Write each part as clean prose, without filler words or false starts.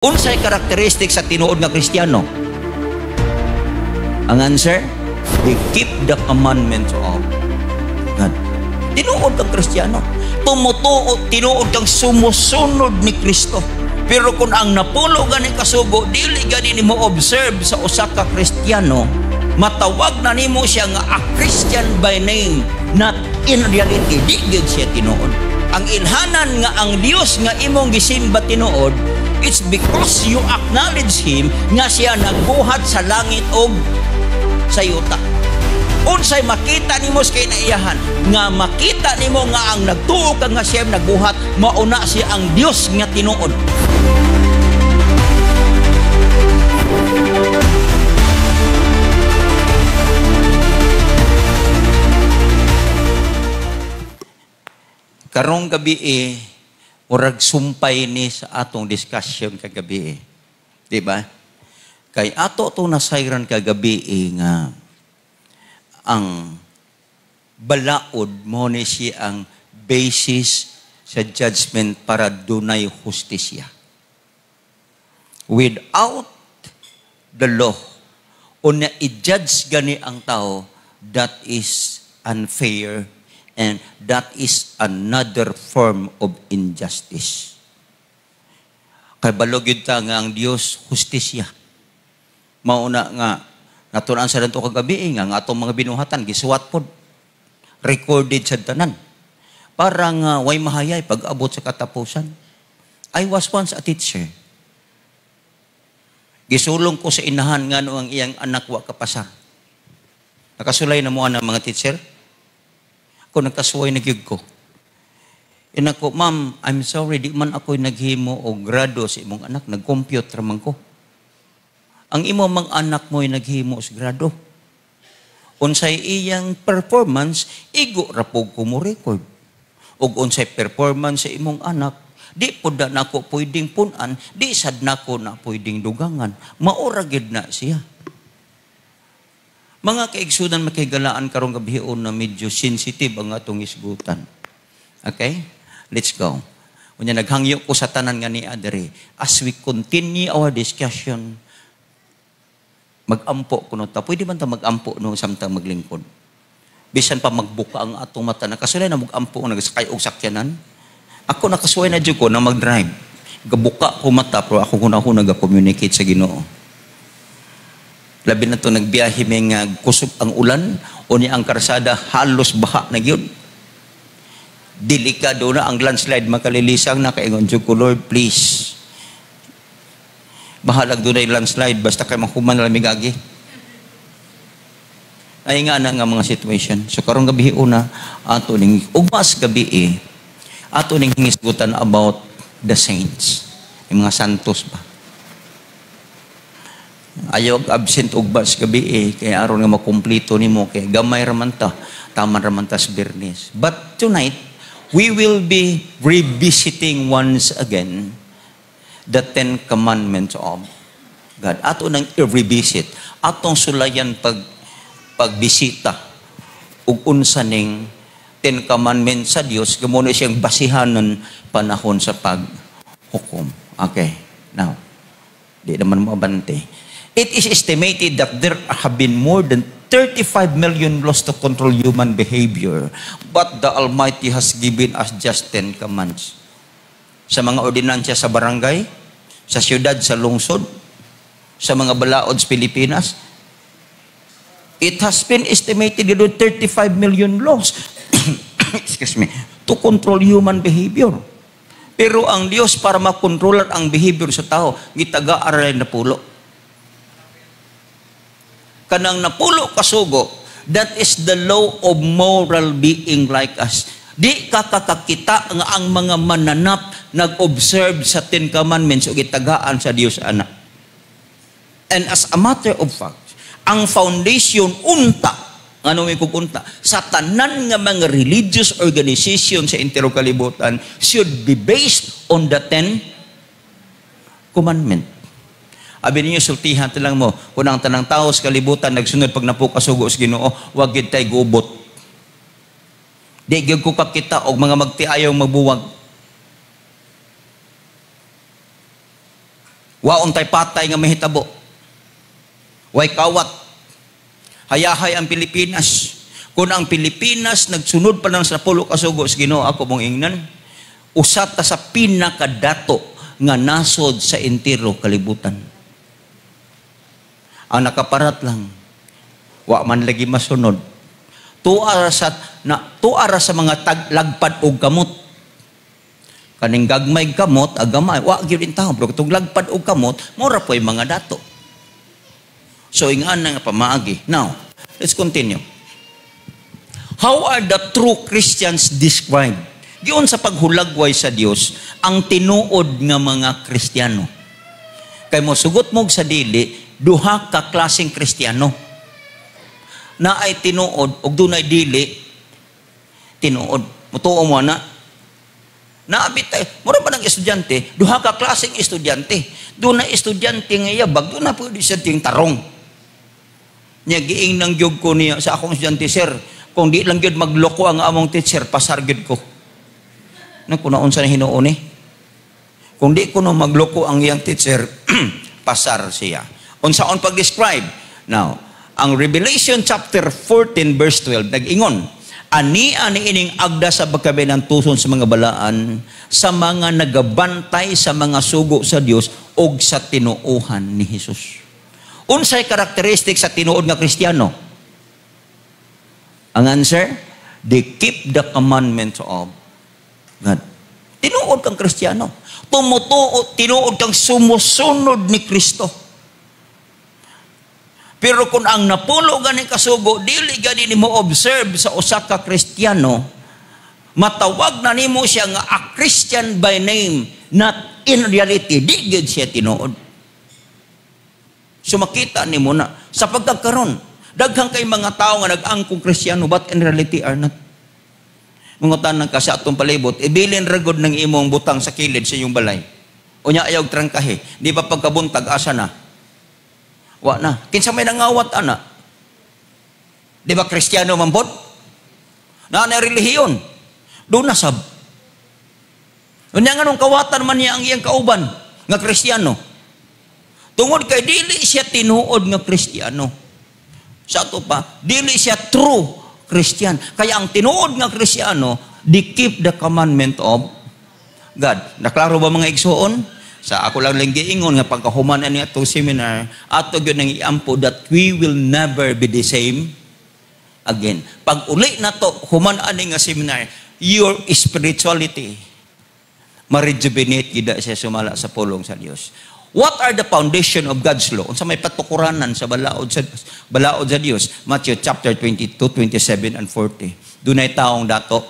Unsay karakteristik sa tinuod nga Kristiyano? Ang answer, we keep the commandments of God. Tinuod kang Kristiyano. Tumutuo, tinuod kang sumusunod ni Kristo. Pero kung ang napulo gani kasugo, dili gani nimo observe sa usa ka Kristiyano, matawag na nimo siya nga a Christian by name, not in reality, di gyud siya tinuod. Ang ilhanan nga ang Dios nga imong gisimba tinuod, it's because you acknowledge Him nga siya nagbuhat sa langit og sa yuta. Unsay makita nimo sa kinaiyahan nga makita nimo nga ang nagtuo ka nga siya nagbuhat, mauna siya ang Dios nga tinuod. Karong gabi murag sumpay ni sa atong discussion kagabi. Di ba? Kay ato to nasayran kagabi nga ang balaod mo ni siya ang basis sa judgment para dunay hustisya. Without the law, o na i-judge gani ang tao, that is unfair and that is another form of injustice. Kay balog yun ta nga ang Dios hustisya. Mauna nga natunan sa danto kagabi nga ang atong mga binuhatan gisuwat pod, recorded sa tanan. Para nga way mahayay pag-abot sa katapusan. I was once a teacher. Gisulong ko sa inahan nga no ang iyang anak wa kapasar. Nakasulay na mo ang mga teacher. Ako nagkasuway na gyud ko. Ina ko, ma'am, I'm sorry, di man ako'y naghimo o grado sa imong anak, nag-compute man ko. Ang imo mang anak mo'y naghimo sa grado. Unsay iyang performance, igo ra pug ko mo record. Og unsay performance sa imong anak, di pud na nako pwedeng punan, di sad nako na pwedeng dugangan. Maura gyud na siya. Mga kaigsunan, makigalaan karong gabion na medyo sensitive ang atong isgutan. Okay? Let's go. Unya naghangyo ko sa tanan nga ni adere. As we continue our discussion, magampo kuno ta. Pwede man ta magampo no samtang maglingkod. Bisan pa magbuka ang atong mata, nakasulay na magampo nagsakay og sakyanan. Ako nakasuway na jud ko na mag-drive. Gabuka ko mata pero ako kuna-kuna naga-communicate sa Ginoo. Labi na to nagbiyahe may nga kusog ang ulan o ni ang karsada halos baha na gyud. Delikado na ang landslide makalilisang na kaingon jud ko, Lord, please. Bahalag dunay landslide basta kay mahuman lang migagi. Ay nga na nga mga situation. So karong gabi una ato ning ugmas gabi ato ning hingisgutan about the saints, yung mga santos ba. Ayaw absent ugmas gabi kay aron nga makumpleto nimo kay gamay ra man ta, taman ra man ta sa Biyernes. But tonight we will be revisiting once again the Ten Commandments of God. Ato nang i-revisit, atong sulayan pagbisita ug unsa ning Ten Commandments sa Dios, gamo na siyang basihanon panahon sa paghukom. Okay, now, di naman mo abante. It is estimated that there have been more than 35 million laws to control human behavior, but the Almighty has given us just 10 commands. Sa mga ordinansya sa barangay, sa siyudad, sa lungsod, sa mga balaod sa Pilipinas, it has been estimated that 35 million laws excuse me, to control human behavior. Pero ang Diyos, para makontrolar ang behavior sa tao, gitagaan na pulo. Kanang napulo kasugo, that is the law of moral being like us. Di ka kakakita nga ang mga mananap nag-observe sa Ten Commandments o gitagaan sa Dios anak. And as a matter of fact, ang foundation unta, ano may kukunta, sa tanan nga mga religious organization sa entero kalibutan should be based on the Ten Commandments. Abi ninyo, sultihan lang mo, kung ang tanang tao sa kalibutan nagsunod pag napukasugo sa Ginoo, wag gid tay gubot. Di gyud ko kakita og mga magtiayaw magbuwag. Wa untay patay nga mahitabo. Way kawat. Hayahay ang Pilipinas. Kung ang Pilipinas nagsunod pa lang sa napulo ka sugo sa Ginoo, ako mong ingnan, usa ta sa pinakadato nga nasod sa entero kalibutan. Ang nakaparat lang, wa man lagi masunod. Tuara sa mga taglagpad og kamot. Kaning gagmay kamot, agamay, wa gyud in taon, pero katong lagpad og kamot, mura po'y mga dato. So ingan nga pamaagi. Now, let's continue. How are the true Christians described? Giun sa paghulagway sa Dios ang tinuod nga mga Kristiyano. Kay mo sugot mo sa dili, duha ka klaseng Kristiyano. Naay tinuod ug dunay dili tinuod. Mutuo mo na. Naabit tayo. Mura ba ng estudyante? Duha ka klaseng estudyante. Dunay estudyante nga yabag, duna po estudyante tarong. Nya giing nang gyud ko niya sa akong estudyante, "Sir, kung di lang gyud magloko ang among teacher, pasar gyud ko." Naku, naunsa na hinuon eh. Kung di ko no magloko ang iyang teacher, pasar siya. Unsaon pag-describe? Now, ang Revelation chapter 14 verse 12 nag-ingon, "Ani ani ining agda sa pagkabilang tuson sa mga balaan, sa mga nagabantay sa mga sugo sa Dios og sa tinuohan ni Hesus." Unsay karakteristik sa tinuod nga Kristiyano? Ang answer, they keep the commandments of God. Tinuod kang Kristiyano. Tumutuo, tinuod kang sumusunod ni Kristo. Pero kung ang napulo gani kasugo, dili gani nimo observe sa usa ka Kristiyano, matawag na nimo siya nga a Christian by name, not in reality, di gyud siya tinuod. So makita nimo na sa pagkakaron, daghan kay mga tao nga nag-angkong Kristiyano but in reality are not. Mangutan ka sa atong palibot, ibilin ra gud ng imong butang sa kilid sa iyong balay. Unya ayaw trangkahe, di ba pagkabuntag asa na? Wa na. Kinsa may nangawat ana? Di ba Kristiyano man pod? Na na relihiyon. Doon na sab. Unya nganong kawatan man niya ang iyang kauban nga Kristiyano? Tungod kay dili siya tinuod nga Kristiyano. Sa ato pa, dili siya true Christian. Kaya ang tinuod nga Kristiyano, they keep the commandment of God. Naklaro ba, mga igsuon? Sa ako lang lang giingon nga pagkahuman ani atong seminar, ato gyud nang iampo that we will never be the same again. Pag uli na to, human ani nga seminar, your spirituality ma-rejuvenate gid siya sumala sa pulong sa Dios. What are the foundation of God's law? Unsa may patukuranan sa balaod sa Dios? Matthew chapter 22, 27 and 40. Dunay taong dato,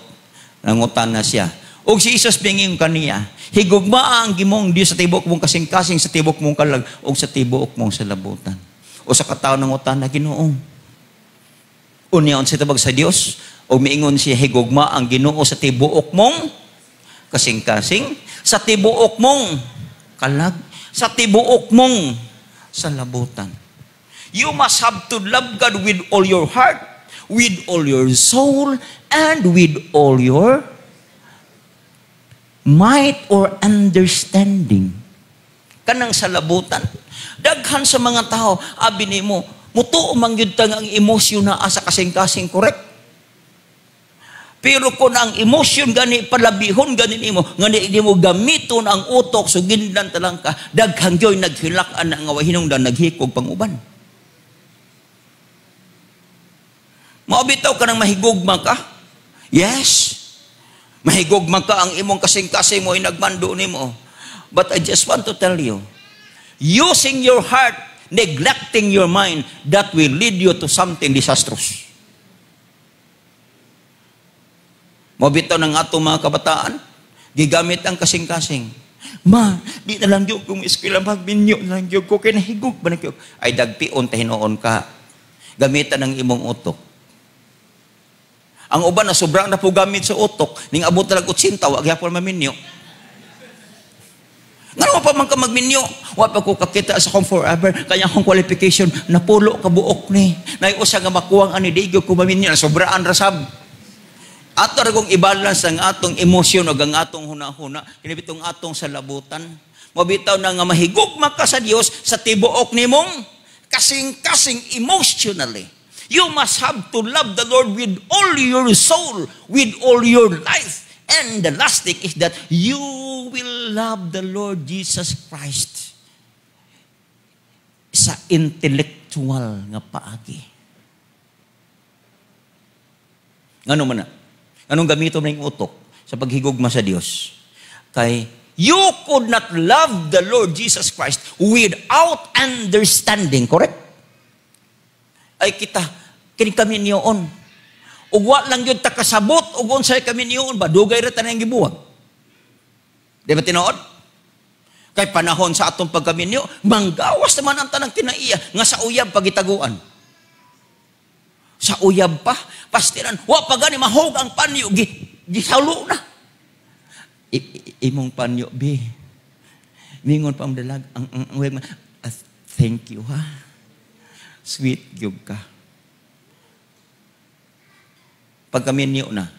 nangutan na siya. Og si Jesus miingon kaniya, "Higugmaa ang Ginoong Dios sa tibuok mong kasing-kasing, sa tibuok mong kalag, ug sa tibuok mong salabutan." Usa ka tawo nangutan na, "Ginoo. Unya unsa tubag sa Dios?" Og miingon siya, "Higugma ang Ginoo sa tibuok mong kasing-kasing, sa tibuok mong kalag, sa tibuok mong salabutan." You must have to love God with all your heart, with all your soul, and with all your might or understanding. Kanang salabutan. Daghan sa mga tao, abi nimo, mutuo man gyud ta nga ang emosyon naa sa kasing-kasing, correct? Pero kung ang emosyon gani palabihon gani nimo, nga di mo gamiton ang utok, sugindan ta lang ka, daghan gyoy naghilak-an nga wa hinungdan naghikog pang uban. Mao bitaw ka nang mahigugma ka? Yes. Mahigugma ka, ang imong kasing-kasing mo ay nagmando nimo. But I just want to tell you, using your heart, neglecting your mind, that will lead you to something disastrous. Mao bitaw ng atong mga kabataan, gigamit ang kasing-kasing. "Ma, di na lang gyud kong eskwela, magminyo na lang gyud ko, kay nahigug ba na gyud?" Ay dagpion ta hinuon ka. Gamitan ang imong utok. Ang uban na sobrang na po gamit sa utok, ning abot na lang 80, wa gyapon maminyo. Ngano pa man ka magminyo? "Wa pa ko kakita sa akong forever. Kaya akong qualification, napulo ka buok ni. Nay usa nga makuwang ani, di gyud ko maminyo." Sobraan ra sab. Ato ra kong i-balance ang atong emosyon ug ang atong hunahuna, kini bitong atong salabutan. Mabitaw na nga mahigugma ka sa Dios sa tibuok nimong kasing-kasing emotionally. You must have to love the Lord with all your soul, with all your life. And the last thing is that you will love the Lord Jesus Christ sa intellectual nga paagi. Ngano man na? Anong gamito mo ng utok sa paghigugma sa Dios? Kay you could not love the Lord Jesus Christ without understanding, correct? Ay kita, kini kami niyoon. Ug wa lang gyud ta kasabot ug unsay kami niyoon ba, dugay ra tanang gibuwag. Di ba tinuod? Kay panahon sa atong pagkaminyo, manggawas naman ang tanang tinaiya nga sa uyab pagitaguan. Sa uyab pa, pastilan, wa pa gani mahog ang panyo, gisalo na. Imong panyo, bi. Mingon pa ang dalag, ang thank you, ha. Sweet gyud ka. Pagkaminyo na,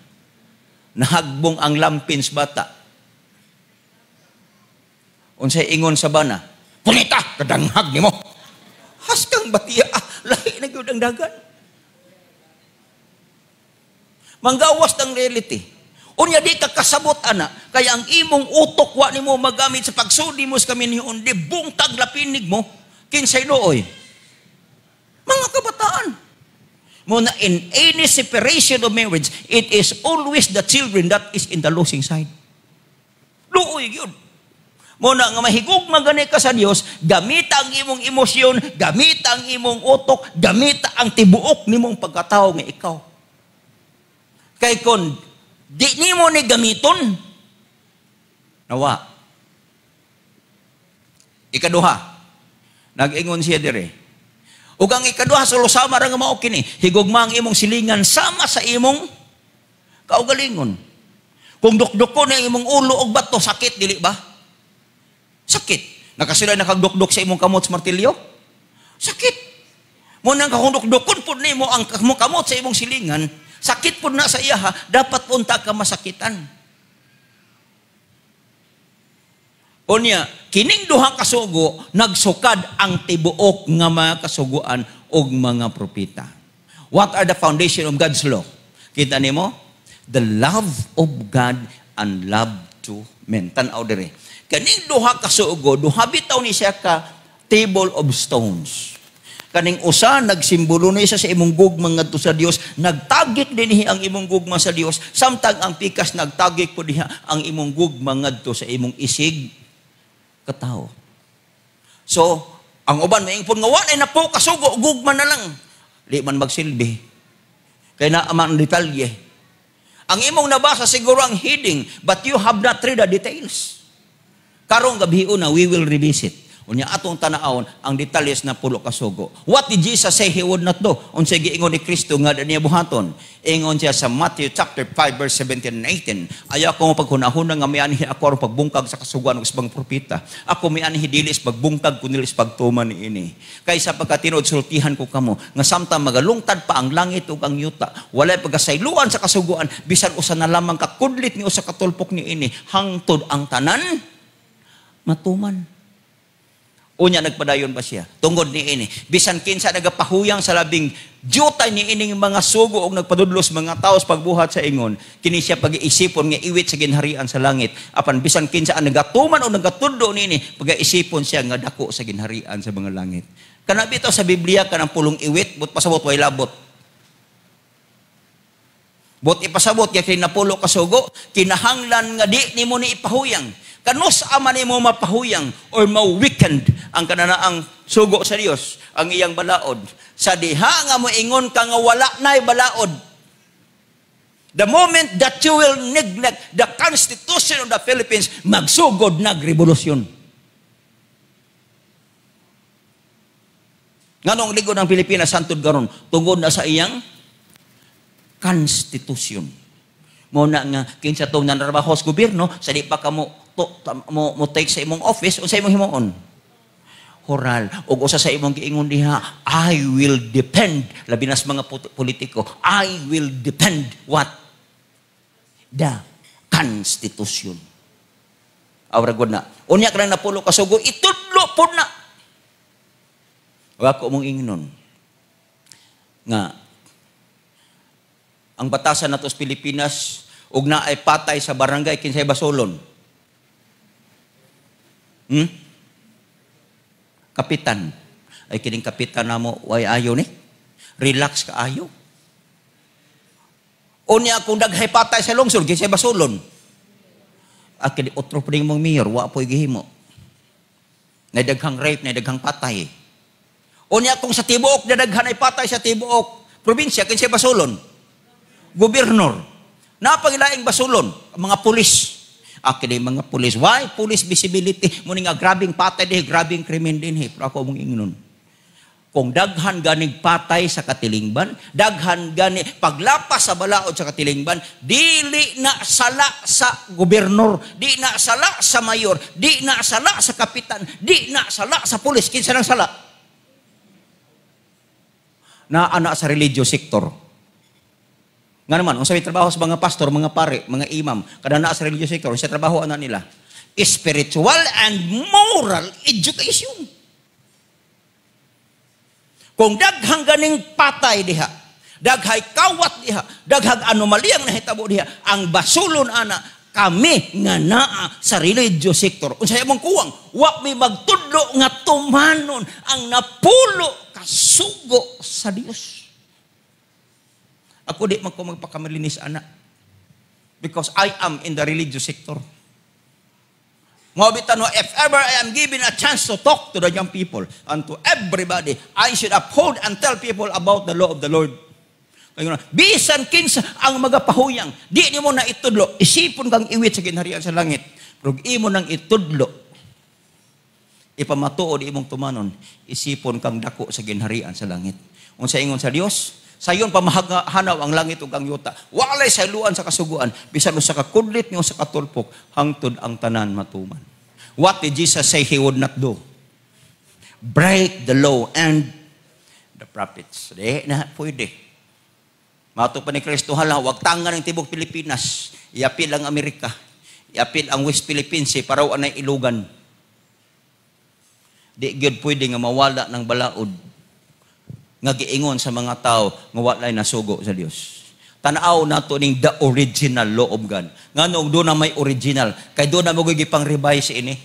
nahagbong ang lampins bata. Unsay ingon sa bana? Punita, kadanghag nimo. Haskang batiya, lahi na gyud ang dagan. Manggawas ng reality. Unya di ka kasabot ana, kaya ang imong utok wa nimo magamit sa pagsudi mo sa kaminyoon, di bungtag lapinig mo kinsay luoy. Mga kabataan. Muna in any separation of marriage, it is always the children that is in the losing side. Luoy yun. Muna nga mahigugma gani ka sa Dios, gamita ang imong emosyon, gamita ang imong utok, gamita ang tibuok nimong pagkatao nga ikaw. Kay kon di nimo ni gamiton, nawa. Ikaduha, nag-ingon siya dire. Ug ang ikaduha sa lusama ra nga mao kini, higugma ang imong silingan sama sa imong kaugalingon. Kung dukdukon ang imong ulo og bato, sakit dili ba? Sakit. Nakasila nakagdukduk sa imong kamot sa martilyo? Sakit. Mo nang kakundukdukon pud nimo ang kamot sa imong silingan, sakit pud na sa iya, dapat punta ka masakitan. Unya, kining duha ka sugo nagsukad ang tibuok nga mga kasuguan og mga propeta. What are the foundation of God's law? Kita nimo? The love of God and love to men. Tan-aw dire. Kaning duha ka sugo, duha bitaw ni siya ka table of stones. Kaning usa nagsimbolo ni siya sa imong gugma ngadto sa Dios, nagtagik dinhi ang imong gugma sa Dios, samtang ang pikas nagtagik po diha ang imong gugma ngadto sa imong isig katao. So, ang uban maingpon nga wa na po kasugo, gugma na lang. Di man magsilbi. Kay naa man ang detalye. Ang imong nabasa siguro ang heading, but you have not read the details. Karong gabi una, we will revisit. Unya atong tanawon ang detalye na pulo kasugo. What did Jesus say he would not do? Unsay giingon ni Kristo nga niya buhaton? Ingon siya sa Matthew chapter 5 verse 17 and 18. Ayaw ko paghunahuna nga mianhi ako aron pagbungkag sa kasuguan ug sa mga propeta. Ako mianhi dili sa pagbungkag kundi sa pagtuman niini. Kaysa pagkatinuod sultihan ko kamo nga samtang magalungtad pa ang langit ug ang yuta, walay pagkasayloan sa kasuguan bisan usa na lamang ka kudlit ni usa ka tulpok niini hangtod ang tanan matuman. Unya nagpadayon ba siya? Tungod ni ini. Bisan kinsa nagapahuyang sa labing jutay ni ining mga sugo og nagpadudlos mga tawo sa pagbuhat sa ingon, kini siya pag-iisipon nga iwit sa ginharian sa langit. Apan bisan kinsa ang nagatuman o nagatudlo niini, pag-iisipon siya nga dako sa ginharian sa mga langit. Kana bitaw sa Biblia kanang pulong iwit, but pasabot way labot. But ipasabot kay kinapulo ka sugo, kinahanglan nga di nimo ni ipahuyang. Kanus ama nimo mapahuyang or ma-weakened ang kananaang sugo sa Dios, ang iyang balaod. Sa diha nga moingon ka nga wala na'y balaod. The moment that you will neglect the Constitution of the Philippines, magsugod nagrevolusyon. Nganong ligo ng Pilipinas santod karon tungod na sa iyang Constitution. Mo na nga kinsa tong nanrabaho sa gobyerno, sa di pa ka mo mo take sa imong office, unsa imong himuon? Horal. Og usa sa imong giingon diha, I will depend, labi na sa mga politiko, I will depend what? The Constitution. Awra gud na. Unya kanang napulo ka sugo, itudlo pud na. Wa ko mong ingnon nga ang batasan nato sa Pilipinas, ug naay patay sa barangay, kinsay basolon? Kapitan. Ay, kining kapitan namo way ayo ni. Relax ka ayo. Unya kung daghay patay sa lungsod, kinsay basolon? Ah, kini otro pa mong mayor, wa po'y gihimo. Na daghang rape, na daghang patay. Unya kung sa tibuok na daghan ay patay sa tibuok probinsya, kinsay basolon? Gobernador. Napagilaing basulon, mga pulis. Ah, kini mga pulis. Why? Police visibility. Muni nga grabing patay dihi, grabing krimen dinhi. Pero ako mong ingnon, kung daghan ganig patay sa katilingban, daghan gani paglapas sa balaod sa katilingban, dili na sala sa gobernador, di na sala sa mayor, di na sala sa kapitan, di na sala sa pulis. Kinsa nang sala? Naa na sa religious sector. Nga naman, unsa may trabaho sa mga pastor, mga pare, mga imam, kada naa sa religious sector, sa trabaho ana nila? Spiritual and moral education. Kung daghang ganing patay diha, daghay kawat diha, daghang anomalyang nahitabo diha, ang basulon ana kami nga naa sa religious sector. Unsa imong kuwang? Wa mi magtudlo nga tumanon ang napulo kasugo sa Dios. Ako, di man ko magpakamalinis ana. Because I am in the religious sector. Mao bitaw no, if ever I am given a chance to talk to the young people and to everybody, I should uphold and tell people about the law of the Lord. Kaya nga, bisan kinsa ang magapahuyang, di nimo na itudlo, isipon kang iwit sa ginharian sa langit. Pero imo nang itudlo, ipamatuod imong tumanon, isipon kang dako sa ginharian sa langit. Unsa ingon sa Dios? Sayon pa mahanaw ang langit ug ang yuta, walay sayloan sa kasuguan, bisan usa ka kudlit nga usa ka tulpok, hangtod ang tanan matuman. What did Jesus say he would not do? Break the law and the prophets. Di na pwede. Mato pa ni Kristo, hala, wag tangan ng tibok Pilipinas. Iapil ang Amerika. Iapil ang West Philippines, eh, paraw anay ilugan. Di gyud pwede nga mawala ng balaod nga giingon sa mga tao nga walay nasugo sa Dios. Tanaw nato ning the original law of God. Nganong doon na may original? Kay doon na mo gipang revise ini.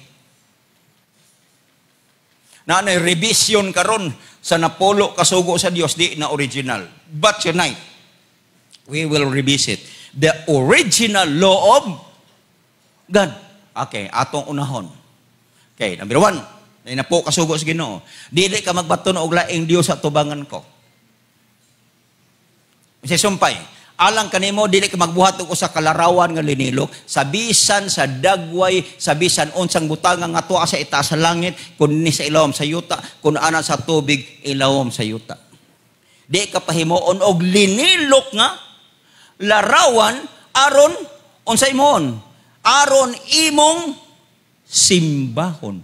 Na na revision karon sa napulo kasugo sa Dios, di na original. But tonight, we will revisit the original law of God. Okay, atong unahon. Okay, number 1. Ay napulo kasugo sa Ginoo. Dili ka magbaton og laing Dios sa tubangan ko. Sa sumpay, alang kanimo, dili ka magbuhat og usa ka larawan nga linilok sa bisan sa dagway, sa bisan unsang butang nga tuwa sa itaas sa langit, kun ni sa ilawom sa yuta, kun ana sa tubig ilawom sa yuta. Di ka pahimuon og linilok nga larawan aron unsa imon? Aron imong simbahon,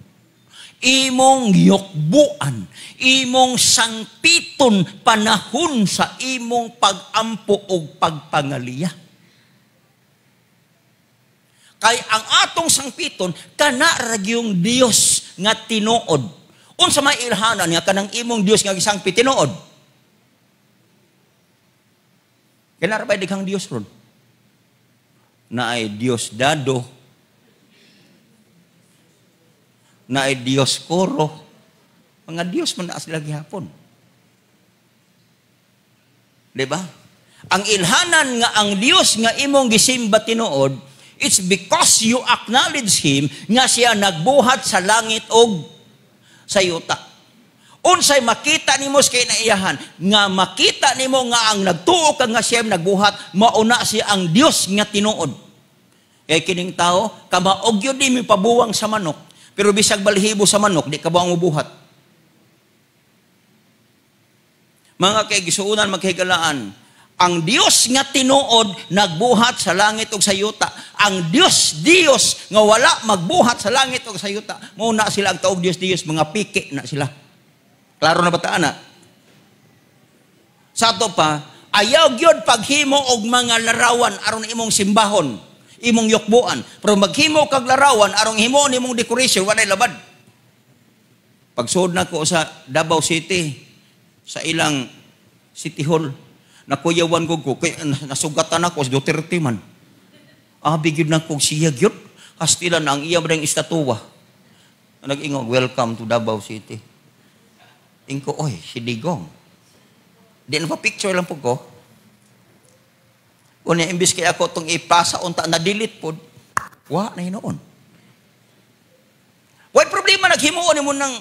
imong yukbuan, imong sangpiton panahon sa imong pagampo og pagpangaliya. Kay ang atong sangpiton kana ra gyung Dios nga tinuod. Unsa may ilhanan nga kanang imong Dios nga gisangpit tinuod? Kailan ra ba dighang Dios ron? Naay Dios dado, naay Dios koro, mga Dios man na sila gihapon. Di ba? Ang ilhanan nga ang Dios nga imong gisimba tinuod, it's because you acknowledge Him nga siya nagbuhat sa langit og sa yuta. Unsay makita nimo sa kinaiyahan nga makita nimo nga ang nagtuo ka nga siya nagbuhat, mauna siya ang Dios nga tinuod. Kay kining tao kamaog gyud ni pabuwang sa manok, pero bisag balhibo sa manok di ka ba ang mubuhat. Mga kaigsuonan, maghigalaan, ang Dios nga tinuod nagbuhat sa langit ug sa yuta. Ang Dios Dios nga wala magbuhat sa langit ug sa yuta, mao na sila ang taog Dios Dios, mga piki na sila. Klaro na ba ta ana? Sa ato pa, ayaw gyud paghimo og mga larawan aron imong simbahon, Imong yukbuan. Pero maghimo kag larawan aron himuon nimong decoration, walay labad. Pagsuod na ko sa Davao City, sa ilang City Hall, nakuyawan ko ko, kay nasugatan ako si Duterte man. Abi gyud na ko siya gyud. Hastilan ang iya man estatuwa. Nag-ingog, "Welcome to Davao City." Ingko, "Oy, si Digong." Di na pa picture lang po ko. Unya, imbis kay ako itong ipasa unta na delete pod, wa na hinuon. Way problema naghimuon nimo ng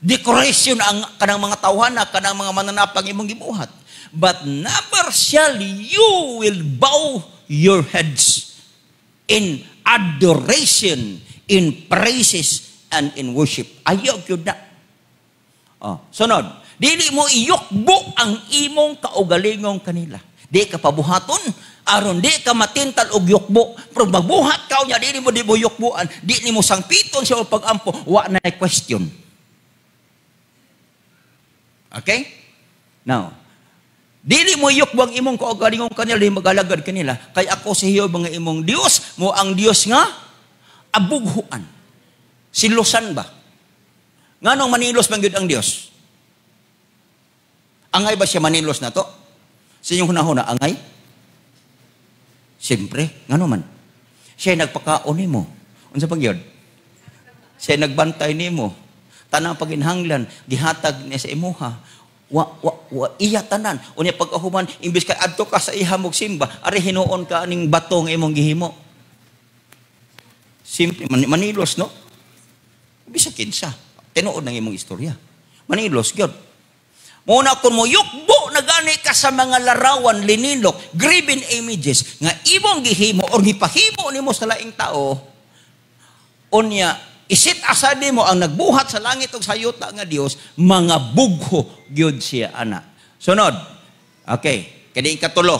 decoration ang kanang mga tawhana, kanang mga mananapang imong gibuhat. But never shall you will bow your heads in adoration, in praises, and in worship. Ayaw gyud na. Oh, sunod, dili mo iyukbo ang imong kaugalingong kanila. Di ka pabuhaton, aron di ka matintal og yukbo. Pero magbuhat ka niya, dili mo di mo yukbuan, di nimo sangpiton siya og pagampo, wa na question. Okay? Now, dili mo yukbo ang imong kaugalingong kanila, di magalagad kanila. Kay ako si Jehova nga imong Dios, mo ang Dios nga abughuan. Silusan ba? Nganong manilos man gyud ang Dios? Angay ba siya manilos na to? Sa inyong hunahuna, angay? Siyempre, ngano man? Siya nagpakaon nimo. Unsa pa gyud? Siya nagbantay nimo. Tanang paginhanglan, gihatag niya sa imuha. Wa, wa, wa, iya tanan. Unya pagkahuman, imbis kay adto ka sa iha mog simba, ari hinuon ka aning batong imong gihimo. Simple, manilos, no? Bisa kinsa. Tinuod ng imong istorya. Manilos, gyud. Muna kung mo yukbo na gani ka sa mga larawan, linilok, graven images, nga imong gihimo or gipahimo nimo sa laing tao, unya, isit asa nimo ang nagbuhat sa langit ug sa yuta nga Dios, mga bugho gyud siya ana. Sunod. Okay, kini ikatulo.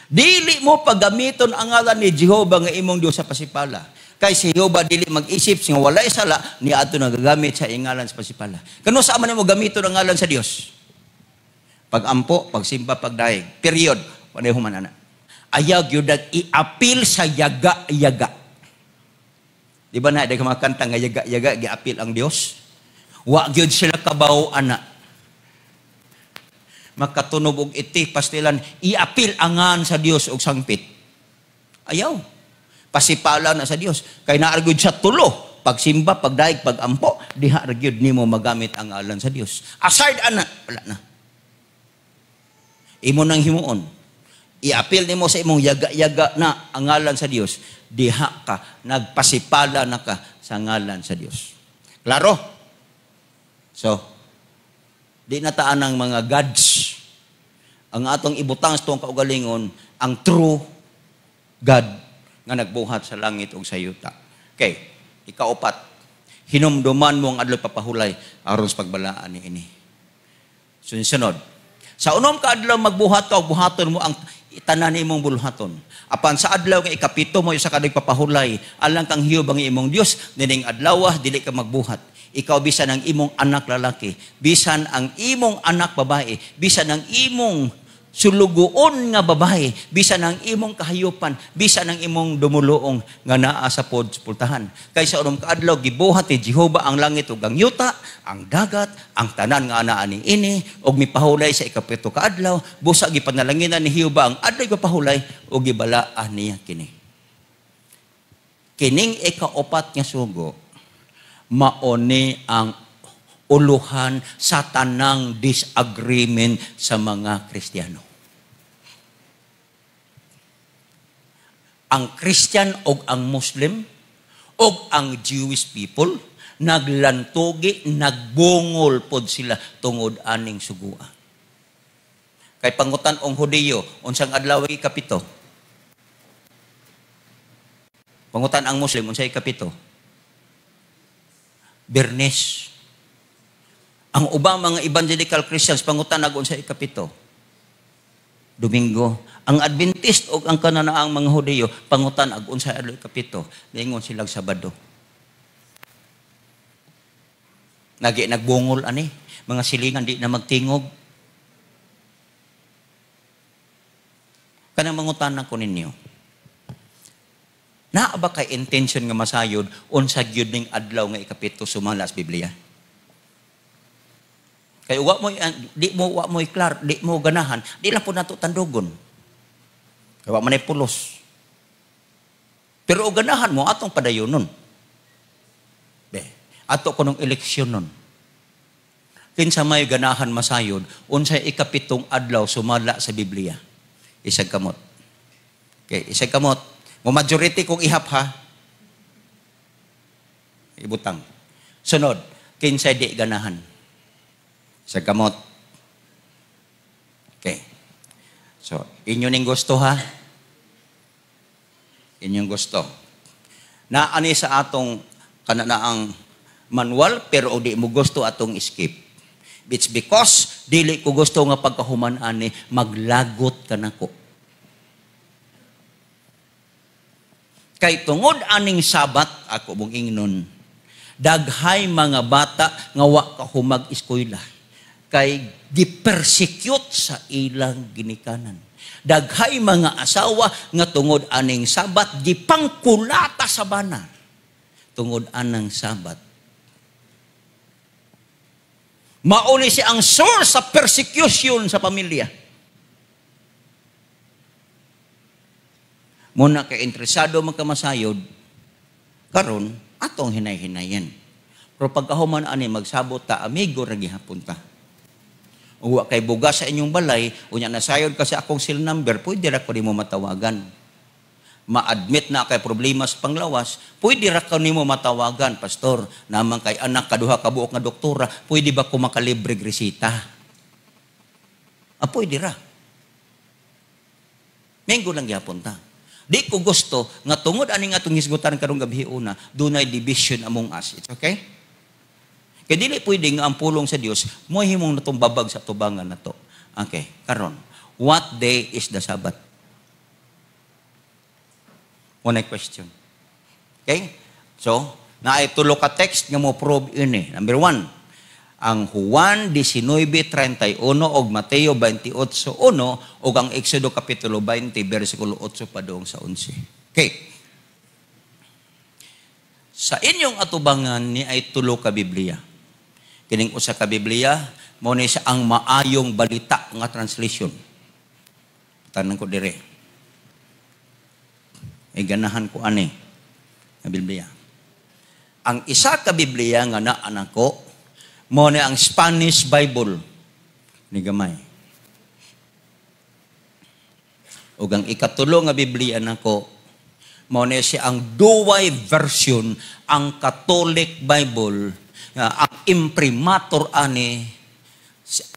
Dili mo paggamiton ang ngalan ni Jehova nga imong Dios sa pasipala. Kay si Jehova dili mag-isip nga walay sala ni adto nagagamit sa ingalan sa pasipala. Kano sa man mo gamiton ang ngalan sa Dios? Pagampo, pagsimba, pagdayeg. Period. Walay human ana. Ayaw gyud i-apil sa yaga-yaga. Di ba na, di ka makanta nga yaga-yaga, giapil ang Dios? Wa gyud sila kabaw ana. Makatunog og iti, pastilan, iapil angan sa Dios og sangpit. Ayaw. Pasipala na sa Dios. Kay naa gyud sa tulo, pagsimba, pagdaig, pagampo, diha ra gyud nimo magamit ang ngalan sa Dios. Aside ana, wala na. Imo nang himuon. Iapil nimo sa imong yaga-yaga na ang ngalan sa Dios. Diha ka, nagpasipala na ka sa ngalan sa Dios. Klaro? So, di na taan ang mga gods. Ang atong ibutang sa tuong kaugalingon, ang true God nga nagbuhat sa langit ug sa yuta. Okay, ikaupat. Hinumduman mo ang adlaw papahulay aron sa pagbalaan ni ini. Sunod. Sa unom ka adlaw magbuhat ka, buhaton mo ang tanan nimong buluhaton. Apan sa adlaw nga ikapito mo sa kadag papahulay, alang kang Jehova nga imong Dios, nining adlaw dili ka magbuhat. Ikaw bisan ang imong anak lalaki, bisan ang imong anak babae, bisan ang imong sulugoon nga babae, bisan ang imong kahayupan, bisan ang imong dumuluong nga naa sa pod pultahan. Kay sa unom ka adlaw gibuhat ni Jehova ang langit ug ang yuta, ang dagat, ang tanan nga anaa ni ini, ug mipahulay sa ikapito ka adlaw, busa gipanalanginan ni Jehova ang adlaw ipapahulay ug gibalaan niya kini. Kining ikaupat nga sugo maone ang uluhan sa tanang disagreement sa mga Kristiyano. Ang Christian og ang Muslim og ang Jewish people naglantugi, nagbungol pod sila tungod aning sugua. Kay pangutan ong Hudiyo, unsang adlaw ikapito? Pangutan ang Muslim, unsay ikapito? Biyernes. Ang ubang mga evangelical Christians, pangutan ag unsa ikapito? Domingo. Ang Adventist o ang kananaang mga Hudiyo, pangutan ag unsa adlaw ikapito? Ningon silang Sabado. Nagi nagbungol ani, mga silingan di na magtingog. Kanang mangutan ko ninyo. Naa ba kay intention nga masayod unsa gyud ning adlaw nga ikapito sumala sa Biblia? Kay wa mo di mo wa mo klar, di mo ganahan, di lang po nato tandugon. Kay wa man ay pulos. Pero og ganahan mo atong padayonon. Be, ato kunong eleksyon nun. Kinsa may ganahan masayod unsay ikapitong adlaw sumala sa Biblia? Isag kamot. Okay, isag kamot. Mo majority kong ihap ha. Ibutang. Sunod, kinsay di ganahan? Sa kamot. Okay. So, inyo ning gusto ha. Inyong gusto. Naani sa atong kananaang manual pero di mo gusto atong skip. It's because dili ko gusto nga pagkahuman ani maglagot ka nako. Kay tungod aning Sabat, ako mong ingnon, daghay mga bata nga wa ka humag eskwela. Kay gipersecute sa ilang ginikanan. Daghay mga asawa nga tungod aning Sabat, gipangkulata sa bana. Tungod anang Sabat. Mauni siya ang source sa persecution sa pamilya. Muna kay interesado magkamasayod, karon atong hinay-hinayan. Pero pagkahuman ani magsabot ta, amigo ra gihapon ta. Uwa kay bugas sa inyong balay, unya nasayod kasi akong cell number, pwede ra ko nimo matawagan. Ma-admit na kay problema sa panglawas, pwede ra ko nimo matawagan, pastor, naman kay anak kaduha ka buok nga doktora, pwede ba ko makalibre resita? Ah, pwede ra. Minggo lang gihapon ta. Di ko gusto nga tungod ani nga atong hisgutan karong gabi una, dunay division among us. It's okay? Kay dili pwede nga ang pulong sa Dios mo himong natong babag sa tubangan nato. Okay, karon. What day is the Sabbath? One question. Okay? So, naay tulo ka text nga mo prove ini. Number 1, ang Juan 19:31 og Mateo 28:1 og ang Exodo kapitulo 20 bersikulo 8 padung sa 11. Okay. Sa inyong atubangan ni ay tulo ka Biblia. Kining usa ka Biblia mao ni siya ang Maayong Balita nga translation. Tanan ko dire. Ay ganahan ko ani nga Biblia. Ang isa ka Biblia nga naa nako mao ni ang Spanish Bible ni gamay. Ug ang ikatulo nga Biblia nako mao ni siya ang Douay version, ang Catholic Bible, ang imprimatur ani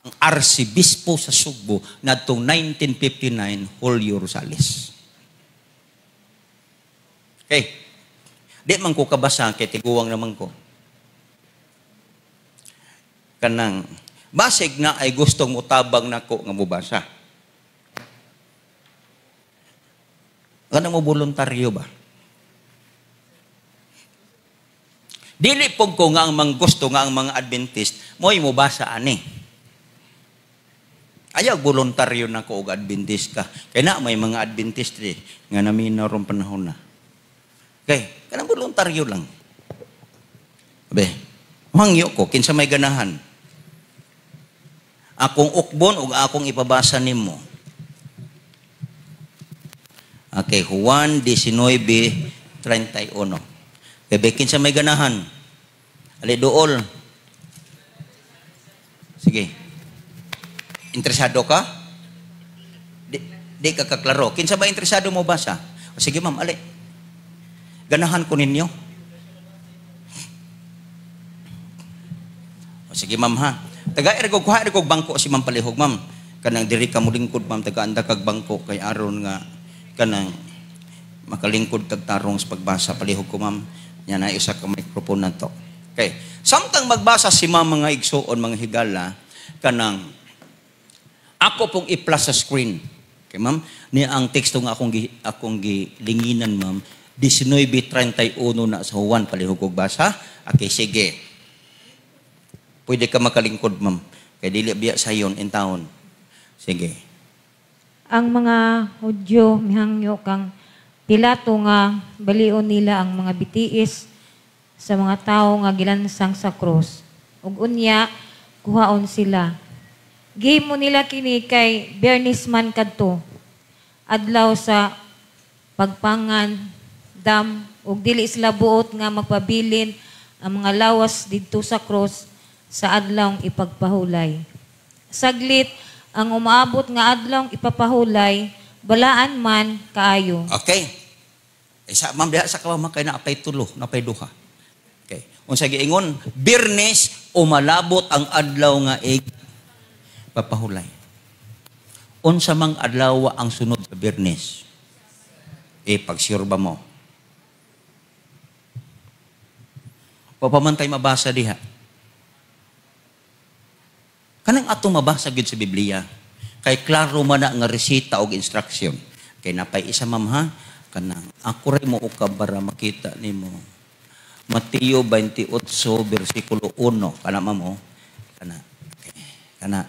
ang Arsibispo sa Sugbo nadtong 1959, Julio Rosales. Okay. Di man ko kabasa kay tiguang naman ko. Kanang basig na ay gustong mutabang nako nga mubasa. Kanang mo voluntaryo ba? Dili pug ko nga ang manggusto nga ang mga Adventist mo'y mubasa ani. Ayaw voluntaryo nako og Adventist ka. Kay na may mga Adventist eh, nga naminaw rong panahon na. Okay, kanang voluntaryo lang. Abe, mangyo ko kinsa may ganahan. Akong ukbon ug akong ipabasa nimo. Okay, Juan 19:31. Bebe, kinsa may ganahan? Ali dool. Sige. Interesado ka? Di ka kaklaro. Kinsa ba interesado mo basa? O, sige ma'am, ali. Ganahan ko ninyo. O, sige ma'am ha. Taga-ergo, kuha ergo bangko si ma'am palihog ma'am. Kanang diri ka mo lingkod ma'am, taga-anda kag bangko kay aron nga kanang makalingkod kag tarong sa pagbasa palihog ko ma'am. Yan na isa ka microphone na to. Okay. Samtang magbasa si ma'am mga igsuon, mga higala, kanang ako pong i-plus sa screen. Okay ma'am, ni ang teksto nga akong gilinginan ma'am, 19:31 na sa Juan palihog og basa. Okay, sige. Pwede ka makalingkod ma'am. Kay dili biya sayon in taon. Sige. Ang mga Hudyo mihangyo kang Pilato nga balion nila ang mga bitiis sa mga tawo nga gilansang sa krus. Ug unya kuhaon sila. Gihimo nila kini kay Biyernes man kadto, adlaw sa pagpangandam, ug dili sila buot nga magpabilin ang mga lawas didto sa krus sa adlawng ipagpahulay. Saglit ang umaabot nga adlawng ipapahulay, balaan man kaayo. Okay. Isa, ma'am, diha sa kawama kay naapay tulo, naapay duha. Okay. Unsa giingon? Biyernes umalabot ang adlaw nga ig papahulay. Unsa mang adlaw ang sunod sa Biyernes? Eh, pag sure ba mo? Papamantay mabasa diha. Kanang atong mabasa gyud sa Biblia, kay klaro man na nga resita og instruction. Kay napay isa, ma'am, ha, kanang ako ray mo ukab para makita nimo. Mateo 28 bersikulo 1 kana, ma'am, oh. Kana. Okay. Kana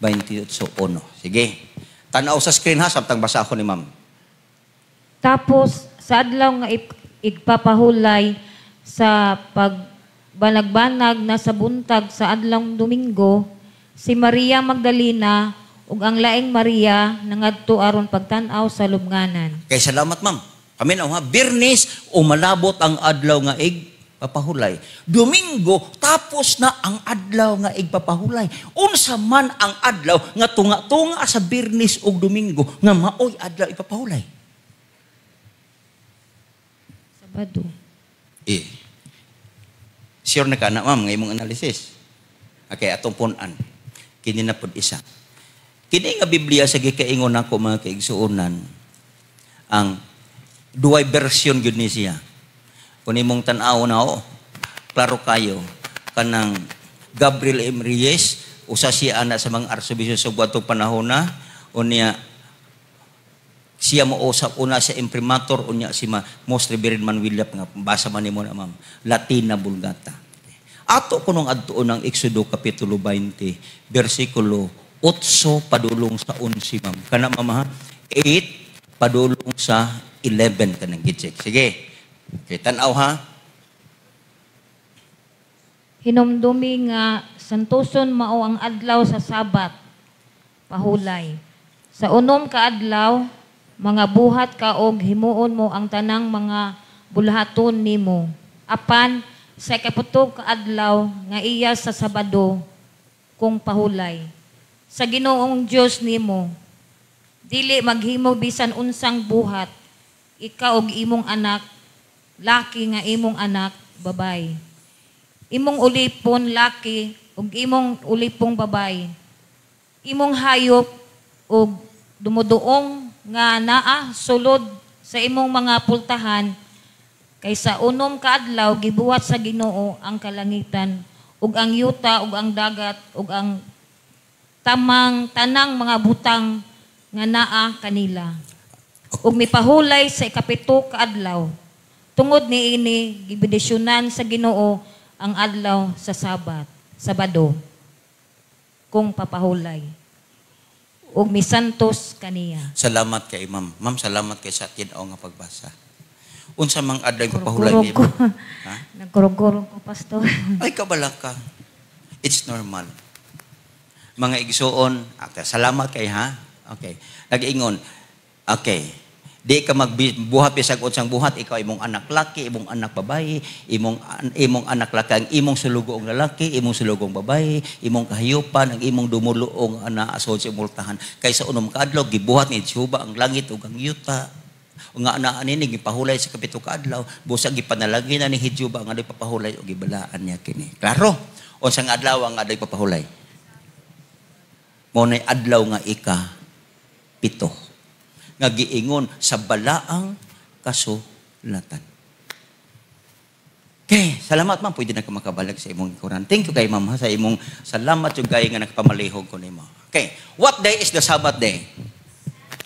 28:1. Sige. Tan-aw sa screen ha samtang basa ako ni ma'am. Tapos sa adlaw nga igpapahulay sa pagbanagbanag na sa buntag sa adlawng Domingo, si Maria Magdalena ug ang laing Maria nangadto aron pagtan-aw sa lubnganan. Kay salamat, ma'am. Kami na ha, Biyernes umalabot ang adlaw nga igpapahulay. Domingo tapos na ang adlaw nga igpapahulay. Unsa man ang adlaw nga tunga-tunga sa Biyernes ug Domingo nga maoy adlaw ipapahulay? Sabado. Eh. Sure na ka na, ma'am, nga imong analysis. Okay, atong punan. Kini na pud isa. Kini nga Biblia sa gikaingon nako, mga kaigsuonan, ang duay version gyud ni siya. Kung imong tan-aw na, oh, klaro kayo kanang Gabriel M. Reyes, usa siya ana sa mga arsobispo sa atong panahon na unya siya mo usap una sa imprimatur, unya si Most Reverend Manuel nga basa man nimo na, ma'am, Latina Vulgata. Ato kunong adtuon ang Exodo kapitulo 20 bersikulo 8 padulong sa 11, ma'am. Kana, ma'am, ha, 8 padulong sa 11 kanang gitsik. Sige. Okay, tan-aw ha. Hinumdumi nga santuson mao ang adlaw sa Sabat, pahulay. Sa 6 ka adlaw, mga buhat ka og himuon mo ang tanang mga buluhaton nimo. Apan sa 7 ka adlaw nga iya sa Sabado kung pahulay sa Ginoong Dios nimo. Dili maghimo bisan unsang buhat, ikaw og imong anak laki nga imong anak babay, imong ulipon laki ug imong ulipong babay, imong hayop ug dumuduong nga naa sulod sa imong mga pultahan, kay sa 6 ka adlaw gibuhat sa Ginoo ang kalangitan ug ang yuta ug ang dagat ug ang tamang tanang mga butang nga naa kanila ug mipahulay sa 7 ka adlaw. Tungod niini gibendisyonan sa Ginoo ang adlaw sa Sabat, Sabado kung papahulay ug misantos kaniya. Salamat kay ma'am. Ma'am, salamat kay sa tin-aw nga pagbasa. Unsa mang adlaw papahulay Kurog nimo? ko. Ha? Nagkurog-kurog ko, Pastor. Ay, kabala ka. It's normal. Mga igsuon, okay, salamat kay ha. Okay. Nag-ingon. Okay. Di ka magbuhat bisag unsang buhat, ikaw, imong anak laki, imong anak babae, imong anak laki, ang imong sulugoong lalaki, imong sulugoong babae, imong kahayupan, ang imong dumuluong ana asod sa imultahan. Kay sa 6 ka adlaw gibuhat ni Jehova ang langit ug ang yuta. Nga ana ani gipahulay sa 7 ka adlaw, busa gipanalangin na ni Jehova ang adlaw papahulay ug gibalaan niya kini. Klaro? Unsang adlaw ang adlaw papahulay? Mao nay adlaw nga 7 nga giingon sa balaang kasulatan. Okay, salamat, ma'am. Pwede na ka makabalag sa imong kuran. Thank you kay ma'am ha, sa imong salamat yung kay nga nagpamalihog ko nimo. Okay, what day is the Sabbath day?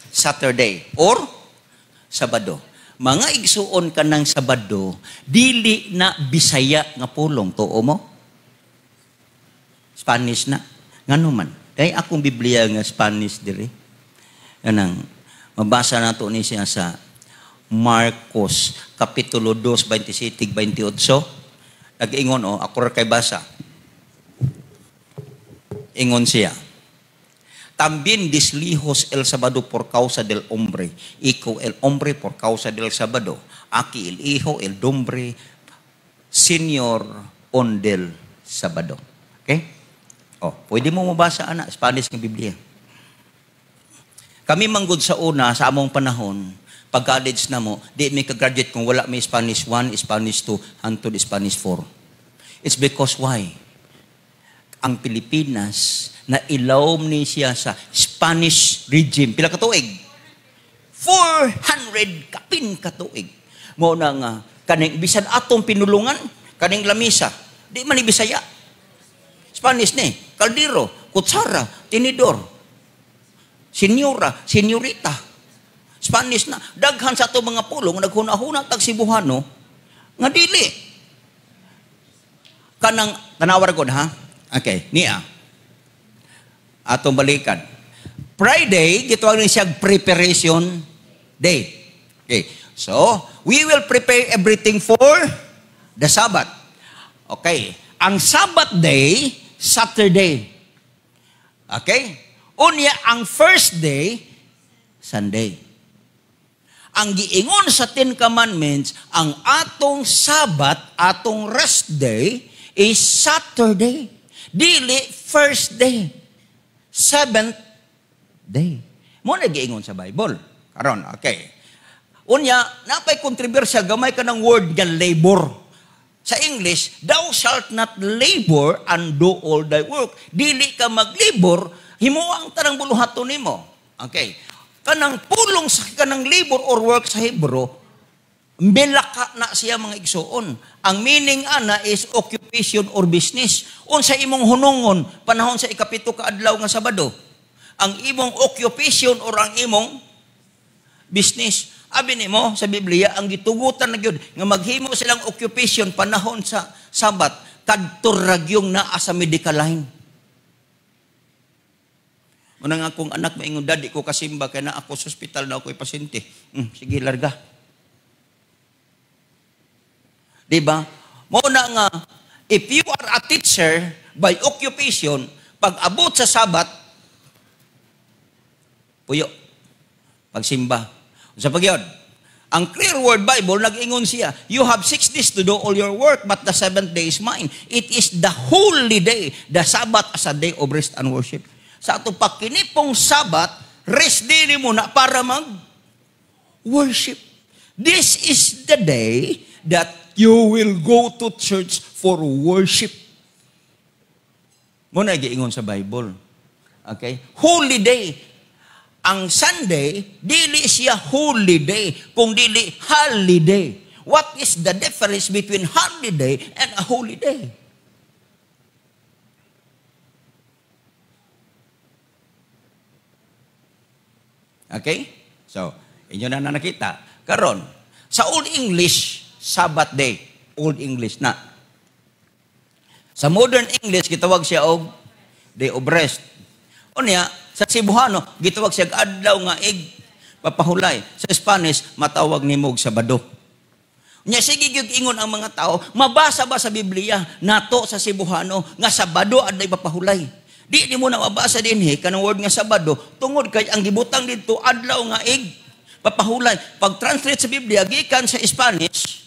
Saturday or Sabado. Mga igsuon ka ng Sabado, dili na Bisaya nga pulong. Tuo mo? Spanish na. Ngano man? Kay akong Biblia nga Spanish diri. Kanang mabasa nato ni siya sa Marcos, Kapitulo 2, 27, 28. Nag-ingon, oh, ako ra kay basa. Ingon siya. También deslijos el sábado por causa del hombre, y con el hombre por causa del sábado. Aquí el hijo, el hombre, Señor on del sábado. Okay? Oh, pwede mo mabasa, ana, Spanish ng Biblia. Kami manggod sa una, sa among panahon, pag college na mo, di mi ka-graduate kung wala may Spanish 1, Spanish 2, hantod Spanish 4. It's because why? Ang Pilipinas, na ilawom ni siya sa Spanish regime. Pila katuig? 400 kapin katuig. Mao na nga, kaning bisan atong pinulungan, kaning lamisa, di man ni Bisaya. Spanish ni, kaldero, kutsara, tinidor, senyora, senyorita. Spanish na. Daghan sa ato mga pulong, naghuna-huna tag Cebuano, nga dili. Kanang, tanawar ko ha? Okay, niya. Atong balikan. Friday, gitawag ni siya preparation day. Okay. So, we will prepare everything for the Sabbath. Okay. Ang Sabbath day, Saturday. Okay? Unya, ang first day, Sunday. Ang giingon sa Ten Commandments, ang atong Sabbath, atong rest day, is Saturday. Dili first day. Seventh day. Mo na giingon sa Bible. Karon, okay. Unya, napay kontrobersya, gamay ka ng word nga labor. Sa English, thou shalt not labor and do all thy work. Dili ka maglabor, himuang ang tanang buluhaton nimo. Okay. Kanang pulong sa kanang labor or work sa Hebrew, melaka na siya mga igsuon. Ang meaning ana is occupation or business. Unsa imong hunungon panahon sa ikapito ka adlaw nga Sabado? Ang imong occupation or ang imong business. Abi nimo sa Biblia ang gitugutan na gyud nga maghimo silang occupation panahon sa Sabat kadto ra gyung naa sa medical line. Muna nga akong anak maingon, daddy ko kasimba kay na ako sa ospital na ako'y pasyente. Sige larga. Diba? Muna nga, if you are a teacher by occupation, pag abot sa Sabat, puyo, pagsimba. Sa pagyon, ang Clear Word Bible, nag-ingon siya, you have 6 days to do all your work, but the seventh day is mine. It is the holy day, the Sabbath as a day of rest and worship. Sa atong pakinipong Sabat, rest day ni mo na para mag-worship. This is the day that you will go to church for worship. Muna giingon sa Bible. Okay? Holy day. Ang Sunday, dili siya holy day, kung dili holiday. What is the difference between holiday and a holy day? Okay? So, inyo na nakita. Karon, sa Old English, Sabbath day. Old English na. Sa Modern English, gitawag siya og day of rest. Unya, sa Cebuano, gitawag siya adlaw nga ig papahulay. Sa Spanish, matawag nimo og Sabado. Unya, sige gyud ingon ang mga tao, mabasa ba sa Biblia nato sa Cebuano nga Sabado adlay papahulay? Di nimo na mabasa dinhi kanang word nga Sabado tungod kay ang gibutang didto adlaw nga ig papahulay. Pag translate sa Biblia gikan sa Spanish,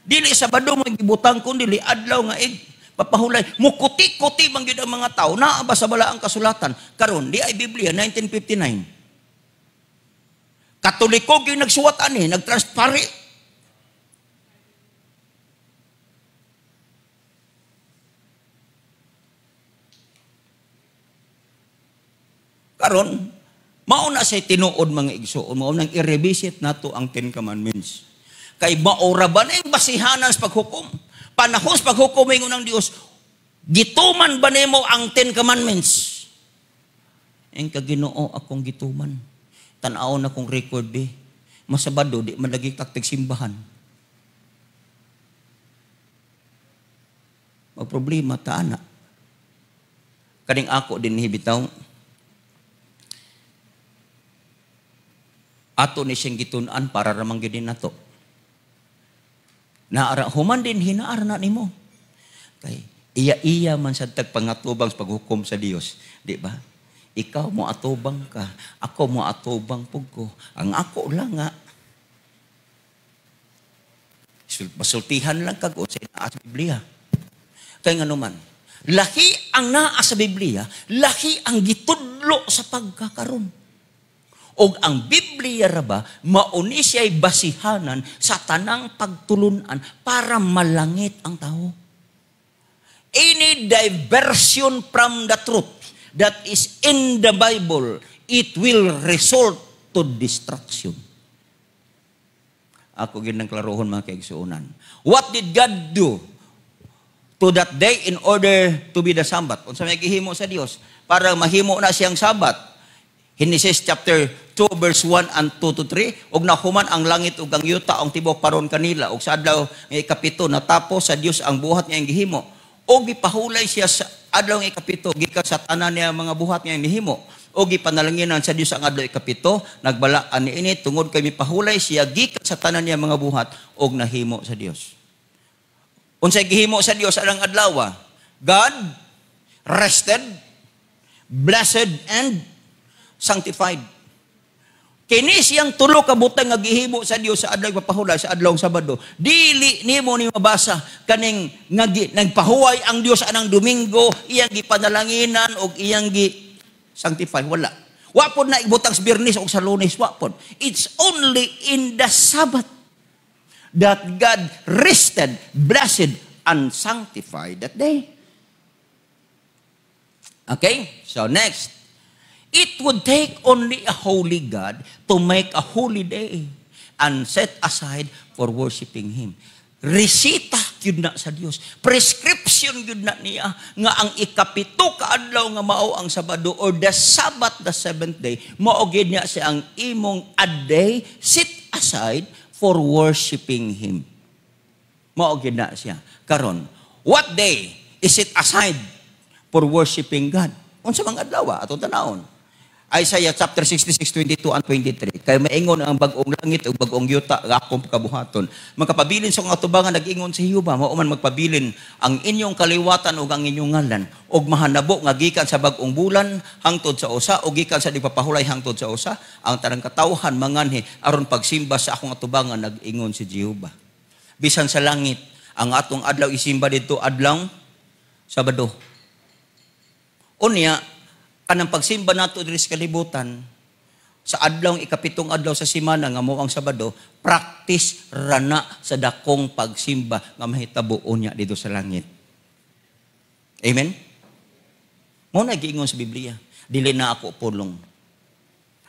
dili Sabado mo gibutang kun dili adlaw nga ig papahulay. Mukuti-kuti man gyud ang mga tao naa ba sa balaang kasulatan. Karon di ay Biblia 1959. Katoliko gyud nagsuwat ani, nagtranspare. Karon, mao na say tinuod mga igsuon, mao nang i-revisit nato ang Ten Commandments. Kay maora ba na yung basihanan sa paghukom? Panahon sa paghukom ingon ng Dios, gituman ba nimo ang Ten Commandments? Ang kaginoo akong gituman. Tan-aw na kong record eh. Masabado di man lagi taktig simbahan. Magproblema ta ana. Kaning ako din hibitaw. Ato ni siyang gitun-an para ramang gyud nato. Naara human din hinaar na nimo. Kay iya-iya man sa tagpangatubang sa paghukom sa Dios, di ba? Ikaw mo atubang ka, ako mo atubang pug ko. Ang ako lang nga masultihan lang kag unsay naa sa Biblia. Kay ngano man, lahi ang naa sa Biblia, lahi ang gitudlo sa pagkakaron. Og ang Biblia ra ba mauni siya'y basihanan sa tanang pagtulunan para malangit ang tao. Any diversion from the truth that is in the Bible, it will result to destruction. Ako ginang klarohon, mga kaigsuonan. What did God do to that day in order to be the Sabbath? Unsa may gihimo sa Dios para mahimo na siyang Sabbath? Genesis chapter 2 verse 1 and 2 to 3, ug nahuman ang langit ug ang yuta, ang tibuok paron kanila, ug sa adlaw nga ikapito natapos sa Dios ang buhat nga iyang gihimo, ug gipahulay siya sa adlaw nga ikapito gikan sa tanan niya mga buhat nga iyang gihimo, ug gipanalanginan sa Dios ang adlaw ikapito, nagbalaan niini tungod kay mipahulay siya gikan sa tanan niya mga buhat ug nahimo sa Dios. Unsay gihimo sa Dios anang adlaw? God rested, blessed and sanctified. Kini siyang tulo ka butang nga gihimo sa Dios sa adlaw papahulay, sa adlaw Sabado. Dili nimo ni mabasa kaning nga nagpahuway ang Dios anang Domingo, iyang gipanalanginan og iyang gi sanctify, wala. Wa pod na ibutang sa Biyernes o sa Lunes, wa pod. It's only in the Sabbath that God rested, blessed, and sanctified that day. Okay? So next, it would take only a holy God to make a holy day and set aside for worshiping Him. Resita gyud na sa Dios. Prescription gyud na niya nga ang ikapito ka adlaw nga mao ang Sabado or the Sabbath, the seventh day, mao gyud niya siya ang imong a day set aside for worshiping Him. Mao gyud na siya. Karon, what day is set aside for worshiping God? Unsa mga adlaw atong tanawon? Isaiah chapter 66, 22 and 23. Kay maingon ang bag-ong langit ug bag-ong yuta nga akong kabuhaton. Magkapabilin sa akong atubangan, nag-ingon si Jehova, mao man magpabilin ang inyong kaliwatan ug ang inyong ngalan ug mahanabo nga gikan sa bag-ong bulan hangtod sa usa ug gikan sa nagpapahulay hangtod sa usa ang tanang katawhan manganhi aron pagsimba sa akong atubangan, nag-ingon si Jehova. Bisan sa langit, ang atong adlaw isimba didto adlaw Sabado. Unya, kanang pagsimba nato diri sa kalibutan sa adlaw ikapitong adlaw sa semana nga mao ang Sabado, practice rana sa dakong pagsimba nga mahitabo unya dito sa langit. Amen. Mao na giingon sa Biblia. Dili na ako pulong,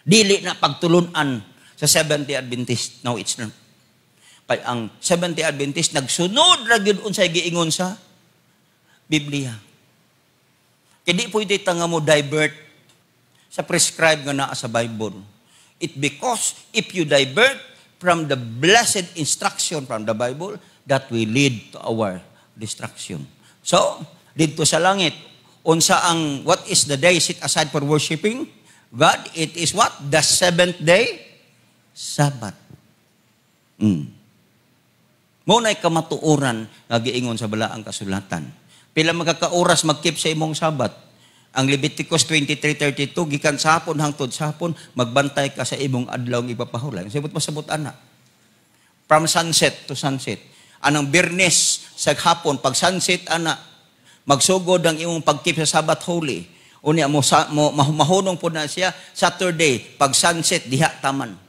dili na pagtulunan sa Seventh-day Adventist. No, it's not. Kay ang Seventh-day Adventist nagsunod ra gyud unsay giingon sa Biblia. Kaya di pwede ta nga mo divert sa prescribe nga naa sa Bible. It because if you divert from the blessed instruction from the Bible, that will lead to our destruction. So, dito sa langit, unsa ang, what is the day set aside for worshiping God? It is what? The seventh day Sabbath. Mao na'y kamatuoran nga giingon sa balaang kasulatan. Pila magkakaoras mag-keep sa imong Sabat? Ang Leviticus 23:32, gikan sa hapon hangtod sa hapon, magbantay ka sa imong adlaw nga ipapahulay. Sabot pasabot ana. From sunset to sunset. Anang Biyernes sa hapon, pag sunset ana, magsugod ang imong pag-keep sa Sabbath holy. Unya mo, sa, mo mahunong po na siya Saturday pag sunset diha taman.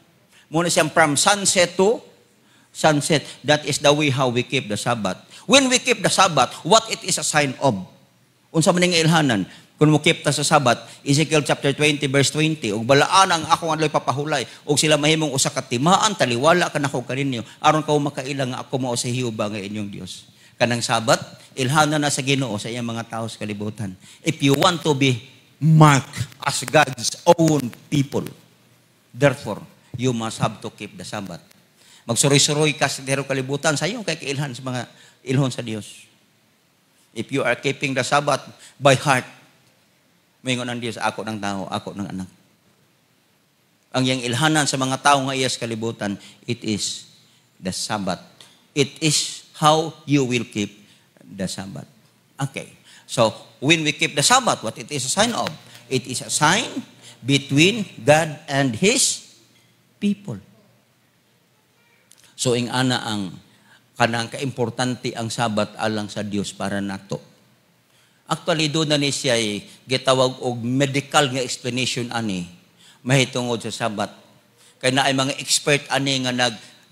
Muna siyang from sunset to sunset. That is the way how we keep the Sabbath. When we keep the Sabbath, what it is a sign of? Unsa man ning ilhanan? Kung mo keep ta sa Sabbath, Ezekiel chapter 20 verse 20, ug balaan ang akong adlaw papahulay, ug sila mahimong usa ka timaan, taliwala kanako kaninyo, aron kaw makaila nga ako mao si Jehova nga inyong Dios. Kanang Sabat, ilhanan na sa Ginoo sa iyang mga tao sa kalibutan. If you want to be marked as God's own people, therefore, you must have to keep the Sabbath. Magsuroy-suroy ka sa tero kalibutan, sa iyong kay kailhan sa mga ilhon sa Dios. If you are keeping the Sabbath by heart, maingon ang Dios, ako ng tao, ako ng anak. Ang iyang ilhanan sa mga tao nga iya sa kalibutan, it is the Sabbath. It is how you will keep the Sabbath. Okay. So, when we keep the Sabbath, what it is a sign of? It is a sign between God and His people. So, ing-ana ang kanang kaimportante ang Sabat alang sa Dios para nato. Actually, doon na ni siya gitawag og medical nga explanation ani mahitungod sa Sabat. Kay naay mga expert ani nga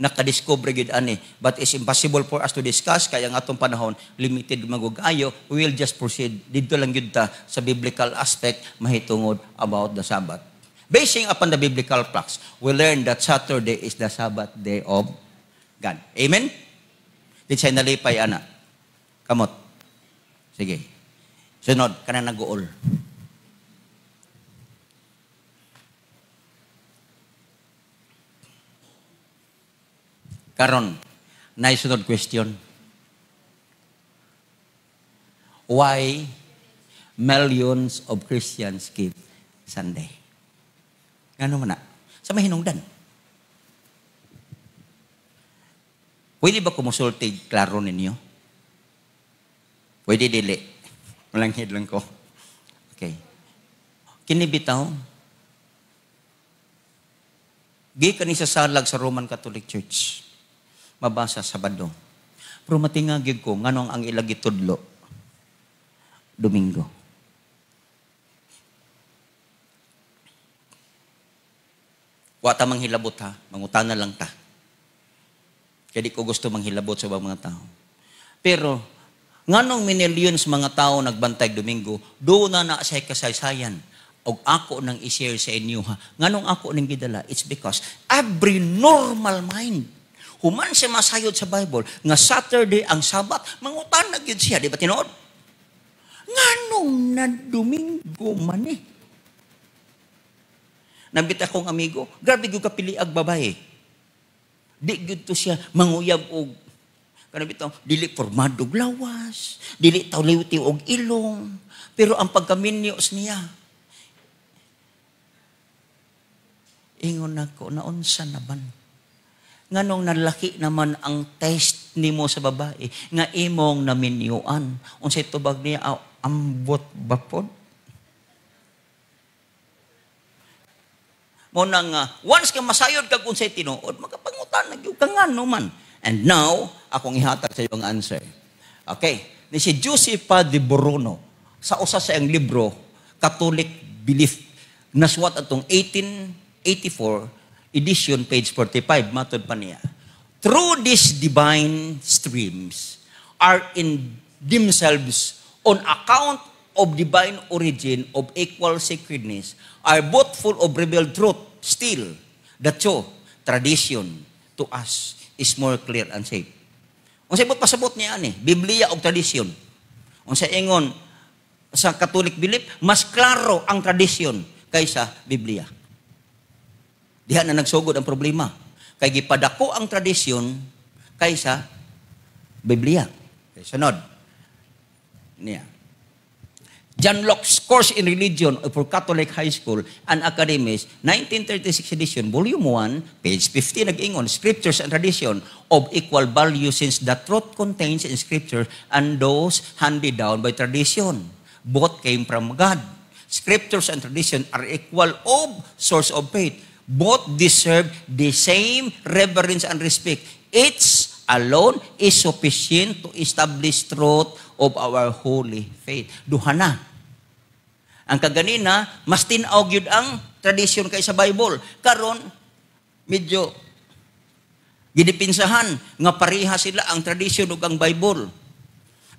nakadiscover gid ani, but it's impossible for us to discuss kay ang atong panahon limited magugayo. We will just proceed didto lang gyud ta sa biblical aspect mahitungod about the Sabbath. Basing upon the biblical facts, we learn that Saturday is the Sabbath day of God. Amen? Di siya nalipay, ana. Kamot. Sige. Sunod, kanang nag-uol. Karon, naisunod question. Why millions of Christians keep Sunday? Ngano man na? Sa mahinungdan. Pwede ba kumusulti klaro ninyo? Pwede dili. Malanghid lang ko. Okay. Kini bitaw, gikan ni sa salag sa Roman Catholic Church. Mabasa Sabado. Pero matingagig ko, nganong ang ilang gitudlo? Domingo. Wa ta manghilabot ha, mangutana lang ta. Kaya di ko gusto manghilabot sa mga tao. Pero, nganong millions mga tao nagbantay Domingo, doon na na sa kasaysayan. Og ako nang i-share sa inyo ha. Nganong ako nang gidala? It's because every normal mind, human siya masayod sa Bible, nga Saturday ang Sabat, mangutan na gyud siya, di ba tinuod? Nganong na Domingo man eh. Nabit akong amigo, grabe gyud kapiliag babae. Di gyud to siya manguyab og kanang bitaw, dili pormado og lawas, dili tawliwti og ilong, pero ang pagkaminyos niya, ingon nako, naunsa na ban? Nganong nalaki naman ang taste nimo sa babae nga imong naminyuan? Unsay tubag niya, ambot ba pod? Mo nang once ka masayod kag unsay tinuod, makapangutan na gyud ka ngano man. And now, akong ihatag sa iyo ang answer. Okay, ni si Giuseppe de Bruno sa usa sa iyang libro Catholic Belief, nasuwat atong 1884 edition, page 45, matod pa niya. Through these divine streams are in themselves on account of divine origin of equal sacredness, are both full of revealed truth. Still, the true tradition to us is more clear and safe. Unsay buot pasabot niya ani, Biblia og tradisyon. Unsay ingon sa Catholic belief, mas klaro ang tradisyon kaysa Biblia. Diha na nagsugod ang problema. Kay gipadako ang tradisyon kaysa Biblia. Okay, sunod. Niya. John Locke's Course in Religion for Catholic High School and Academies, 1936 edition, Volume 1, page 50, nag-ingon, Scriptures and Tradition of equal value since the truth contains in Scripture and those handed down by tradition. Both came from God. Scriptures and tradition are equal of source of faith. Both deserve the same reverence and respect. Each alone is sufficient to establish truth of our holy faith. Duha na. Ang kaganina, mas tin-aw gyud ang tradisyon kaysa Bible. Karon, medyo gidipinsahan nga pareha sila ang tradisyon ug ang Bible.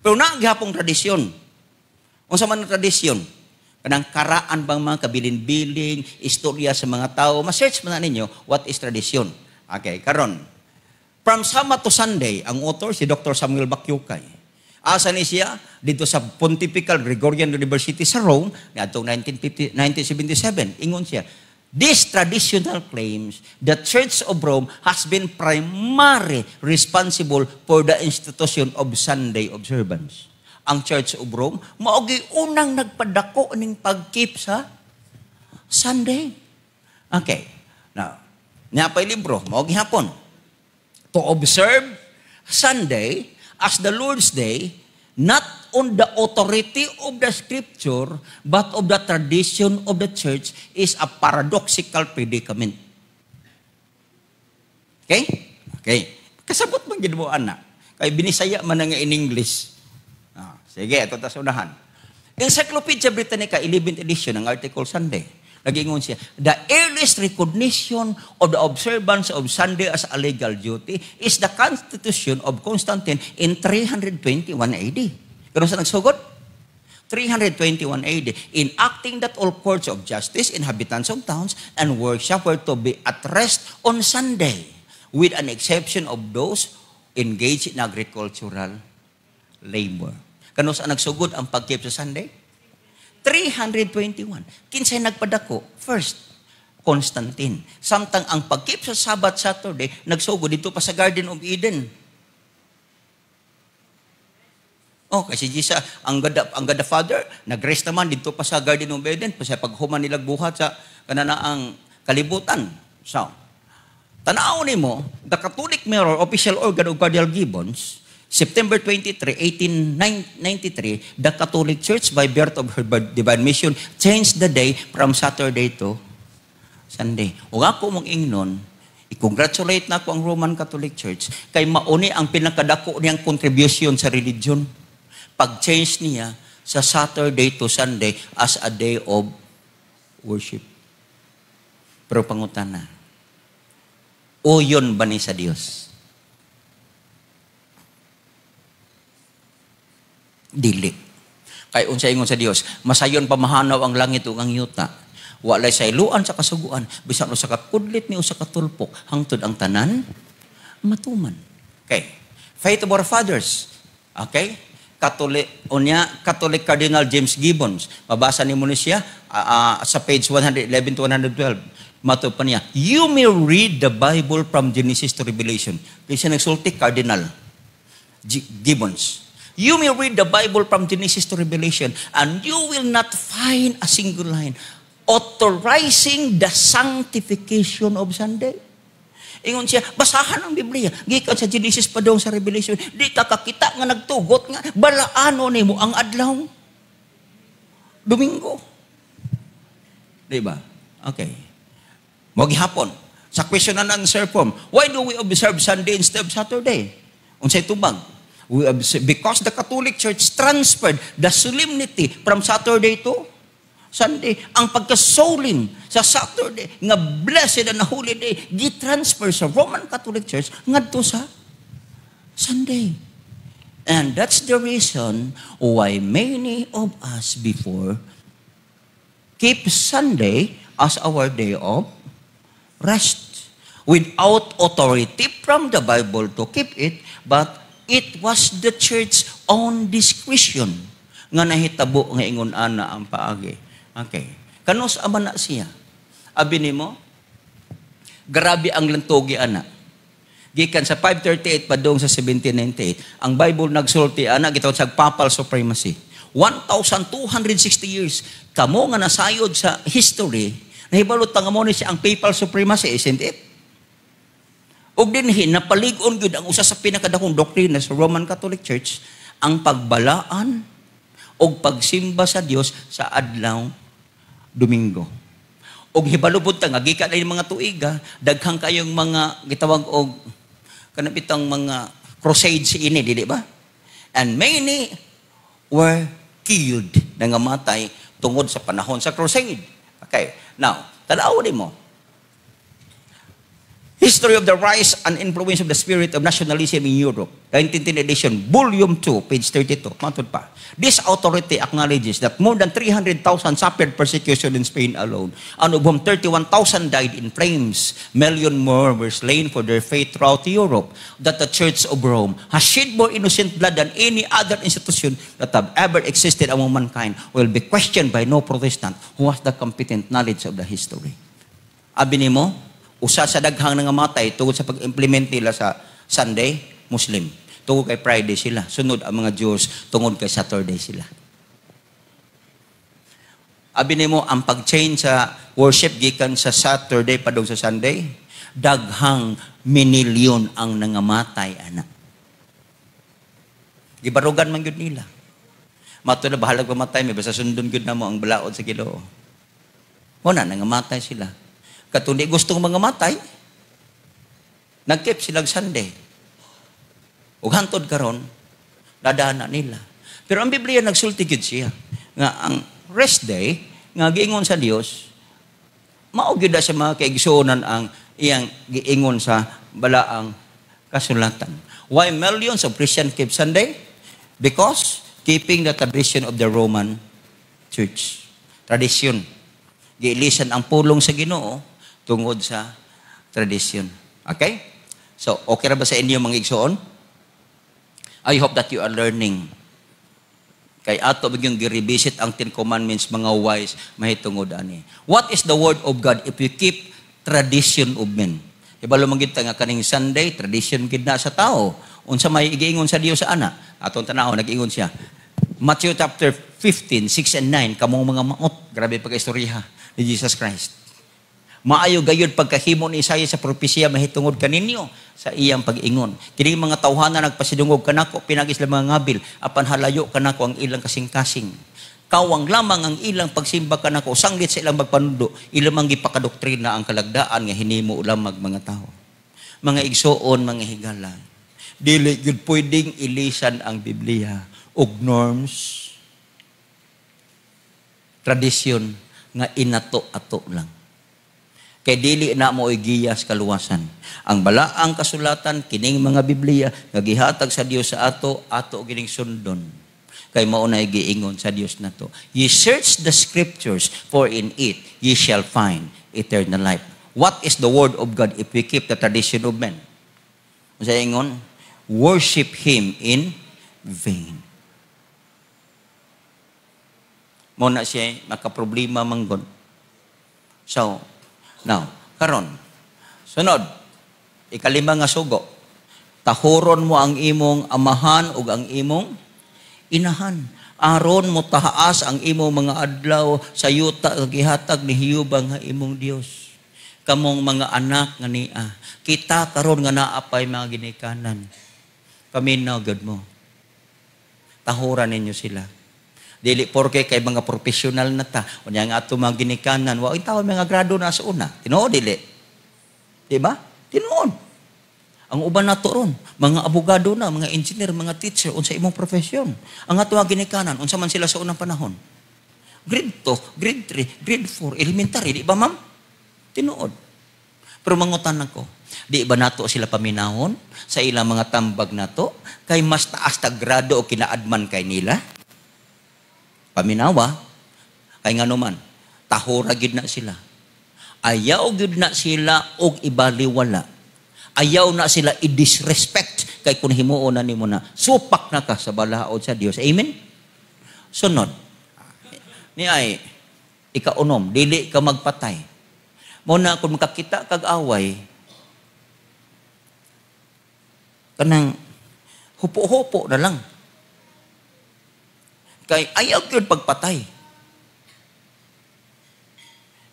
Pero naa gihapong tradisyon. Unsa man ang tradisyon? Kanang karaan bang mga kabilin-biling, istorya sa mga tao. Ma-search man na ninyo what is tradisyon. Okay, karon. From Sama to Sunday, ang author si Dr. Samuel Bakyukay. Asa ni siya? Dito sa Pontifical Gregorian University sa Rome, niadtong 1977. Ingon siya, these traditional claims, the Church of Rome has been primary responsible for the institution of Sunday observance. Ang Church of Rome, maogi unang nagpadako ning pag-keep sa Sunday. Okay. Now, naa pa'y libro, mao gihapon. To observe Sunday as the Lord's Day, not on the authority of the Scripture, but of the tradition of the church, is a paradoxical predicament. Okay? Okay. Kasabot man gid mo ana. Kay binisaya man na nga in English. Ah, sige, ito ta sa unahan. Encyclopedia Britannica, 11th edition, ang article Sunday. Nagingon siya, "The earliest recognition of the observance of Sunday as a legal duty is the Constitution of Constantine in 321 AD." Kanus-a nagsugod? 321 AD, enacting that all courts of justice, inhabitants of towns, and workshop were to be at rest on Sunday, with an exception of those engaged in agricultural labor. Kanus-a nagsugod ang pag-keep sa Sunday? 321. Kinsay nagpadako? First, Constantine. Samtang ang pag-keep sa Sabbath Saturday, nagsugod didto pa sa Garden of Eden. Oh, kasi Jesus, ang God the Father, nag-rest naman didto pa sa Garden of Eden, pa sa paghuman nilag buhat sa kanana ang kalibutan. So, tanaw nimo, The Catholic Mirror, official organ of Cardinal Gibbons, September 23, 1893, the Catholic Church, by birth of her divine mission, changed the day from Saturday to Sunday. Ug ako mong ingnon, i-congratulate na ako ang Roman Catholic Church kay mauni ang pinakadako niyang contribution sa religion. Pag-change niya sa Saturday to Sunday as a day of worship. Pero pangutana, uyon ba ni sa Dios? Dili. Kay unsa ingon sa Dios, masayon pamahanaw ang langit ug ang yuta. Walay sayloan sa kasuguan, bisan usa ka kudlit ni usa ka tulpok, hangtod ang tanan matuman. Okay. Faith of our Fathers. Okay? Catholic unya Catholic Cardinal James Gibbons. Mabasa nimo ni siya sa page 111 to 112. Mato pa niya, "You may read the Bible from Genesis to Revelation." Kaya siya nagsulti, Cardinal Gibbons. "You may read the Bible from Genesis to Revelation and you will not find a single line authorizing the sanctification of Sunday." Ingon siya, basahan ang Biblia. Gikan sa Genesis pa daw sa Revelation, di ka kakita nga nagtugot nga, balaano nimo ang adlaw Domingo. Di ba? Okay. Mao gihapon, sa question and answer form, why do we observe Sunday instead of Saturday? Unsay tubag? We observe, because the Catholic Church transferred the solemnity from Saturday to Sunday. Ang pagka-solemn sa Saturday, nga blessed and holy day, gi-transfer sa Roman Catholic Church ngadto sa Sunday. And that's the reason why many of us before keep Sunday as our day of rest, without authority from the Bible to keep it, but it was the church's own discretion nga nahitabo nga ingon ana ang paagi. Okay. Kanus-a man na siya? Abi nimo, grabe ang lantugi ana. Gikan sa 538 padung sa 1798, ang Bible nagsulti ana, gitawag sa papal supremacy. 1,260 years. Kamo nga nasayod sa history, nahibalo ta nga mo ni siya ang papal supremacy, isn't it? Ug dinhi napalig-on gyud ang usa sa pinakadakong doktrina sa Roman Catholic Church, ang pagbalaan og pagsimba sa Dios sa adlaw Domingo. Og hibalo pud ta nga gikan na mga tuiga, daghang kayong mga gitawag og kanabitang mga crusades ini, dili ba? And many were killed, nangamatay tungod sa panahon sa crusade. Okay. Now, tanaw nimo. History of the Rise and Influence of the Spirit of Nationalism in Europe, 1910 edition, Volume 2, page 32. Matod pa. "This authority acknowledges that more than 300,000 suffered persecution in Spain alone, and of whom 31,000 died in flames. Million more were slain for their faith throughout Europe. That the Church of Rome has shed more innocent blood than any other institution that have ever existed among mankind will be questioned by no Protestant who has the competent knowledge of the history." Abi nimo, usa sa daghang nangamatay tungod sa pag-implement nila sa Sunday, Muslim. Tungod kay Friday sila. Sunod ang mga Jews, tungod kay Saturday sila. Abi nimo ang pag-change sa worship gikan sa Saturday padung sa Sunday, daghang minilyon ang nangamatay ana. Gibarugan man gyud nila. Mato na bahalag pamatay, may basta sundon gyud namo ang balaod sa Ginoo. Mo na nangamatay sila. Katong di gustong mga matay, nag-keep silang Sunday. Ug hantod karon, dadana nila. Pero ang Biblia nagsulti gyud siya nga ang rest day nga giingon sa Dios mao gyud na sa mga kaigsuonan ang iyang giingon sa balaang kasulatan. Why millions of Christian keep Sunday? Because keeping the tradition of the Roman Church. Tradition. Giilisan ang pulong sa Ginoo tungod sa tradition. Okay? So, okay ra ba sa inyo, mga igsoon? I hope that you are learning. Kay ato bigyan gi-revisit ang Ten Commandments, mga wise mahitungod ani. What is the word of God if you keep tradition of men? Ibalo man gid ta nga kaning Sunday tradition gid na sa tao. Unsa may giingon sa Dios sa ana? Atong tan-awon, nag-ingon siya. Matthew chapter 15, 6 and 9, kamong mga maot, grabe pagka-istorya ni Jesus Christ. Maayo gayud pagkahimo ni Isaiah sa propesiya mahitungod kaninyo sa iyang pag-ingon. Kini mga tawhana nagpasidungog kanako pinagi sila mga ngabil, apan halayo kanako ang ilang kasing-kasing. Kawang lamang ang ilang pagsimba kanako, sanglit sa ilang magpanundo, ilang mang gipakadoktrina ang kalagdaan nga hinimo lamang mga tao. Mga igsuon, mga higala, dili gyud pwedeng ilisan ang Biblia og norms, tradisyon nga inato-ato lang. Kay dili na mo giyas kaluwasan. Ang balaang kasulatan kining mga Biblia nga gihatag sa Dios sa ato, ato gining sundon. Kay mao na giingon sa Dios nato. "Ye search the scriptures, for in it ye shall find eternal life." What is the word of God if we keep the tradition of men? Unsa ingon? Worship him in vain. Mo na siya makaproblema manggod. So, now, karon, sunod, ikalima nga sugo, tahuron mo ang imong amahan ug ang imong inahan. Aron mo taas ang imong mga adlaw sa yuta nga gihatag ni Jehova nga imong Dios. Kamong mga anak nga nia, kita karon nga naa pay mga ginikanan. Paminaw gud mo. Tahuran ninyo sila. Dili porke kay mga profesional na ta. Unya nga ato mga ginikanan, wa tawo mga grado na sa una. Tinuod dili? Di ba? Tinuod. Ang uban nato ron, mga abogado na, mga engineer, mga teacher, unsa imong profesyon. Ang ato mga ginikanan, unsa man sila sa unang panahon? Grade 2, grade 3, grade 4, elementary, di ba, ma'am? Tinuod. Pero mangutan ako, di ba nato sila paminahon sa ilang mga tambag nato kay mas taas ta grado o kinaadman kay nila? Paminawa, kay ngano man, tahura gid na sila. Ayaw gid na sila og ibaliwala. Ayaw na sila i-disrespect kay kung himuon na nimo na, supak na ka sa balaod sa Dios. Amen? Sunod. Ni ay ikaunom, dili ka magpatay. Mo na kung makakita kag away, kanang hupo-hupo na lang. Kay ayaw gyud pagpatay.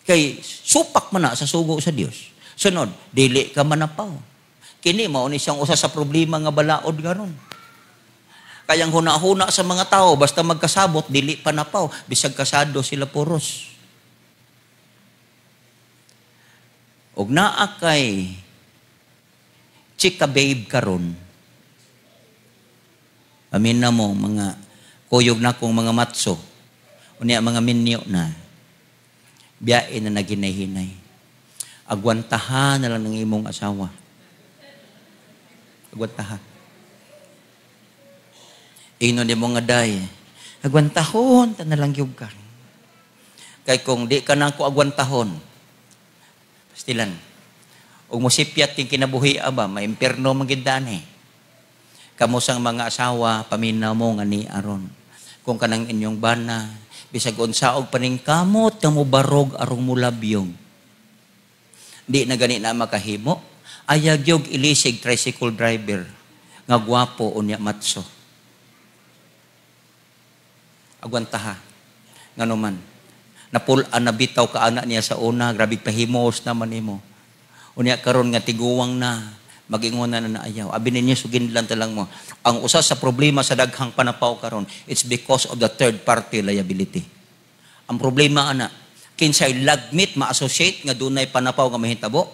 Kay supak man na sa sugo sa Dios. Sunod, dili ka manapaw. Kini mao ni siyang usa sa problema nga balaod karon. Kayang huna-huna sa mga tao basta magkasabot dili panapaw bisag kasado sila puros. Og naa kay chika babe karon. Amin na mo mga kuyog na kong mga matso. Unya mga minyo na. Biyain na naginay-hinay. Agwantahan na lang ng imong asawa. Agwantahan. Ino ni mo nga day. Agwantahon, ta na lang yun ka. Kay kung di ka na ako agwantahon, pastilan, ug mosipyat king kinabuhi aba, maimpierno magindaan eh. Kamo sang mga asawa, paminaw mo nga ni aron. Kung kanang inyong bana, bisag unsaog paning kamot, kamo barog arong mulabyong. Di na gani na makahimo, ayag yog ilisig tricycle driver, nga gwapo unya matso. Agwantaha. Ngano man, Napul-an na bitaw ka anak niya sa una, grabe pahimos naman nimo. Unya karon nga tiguwang na, magingon na na ayaw. Abi ninyo suginlan ta lang mo. Ang usa sa problema sa daghang panapaw karon, it's because of the third party liability. Ang problema ana, kinsay lagmit ma-associate nga dunay panapaw nga mahitabo,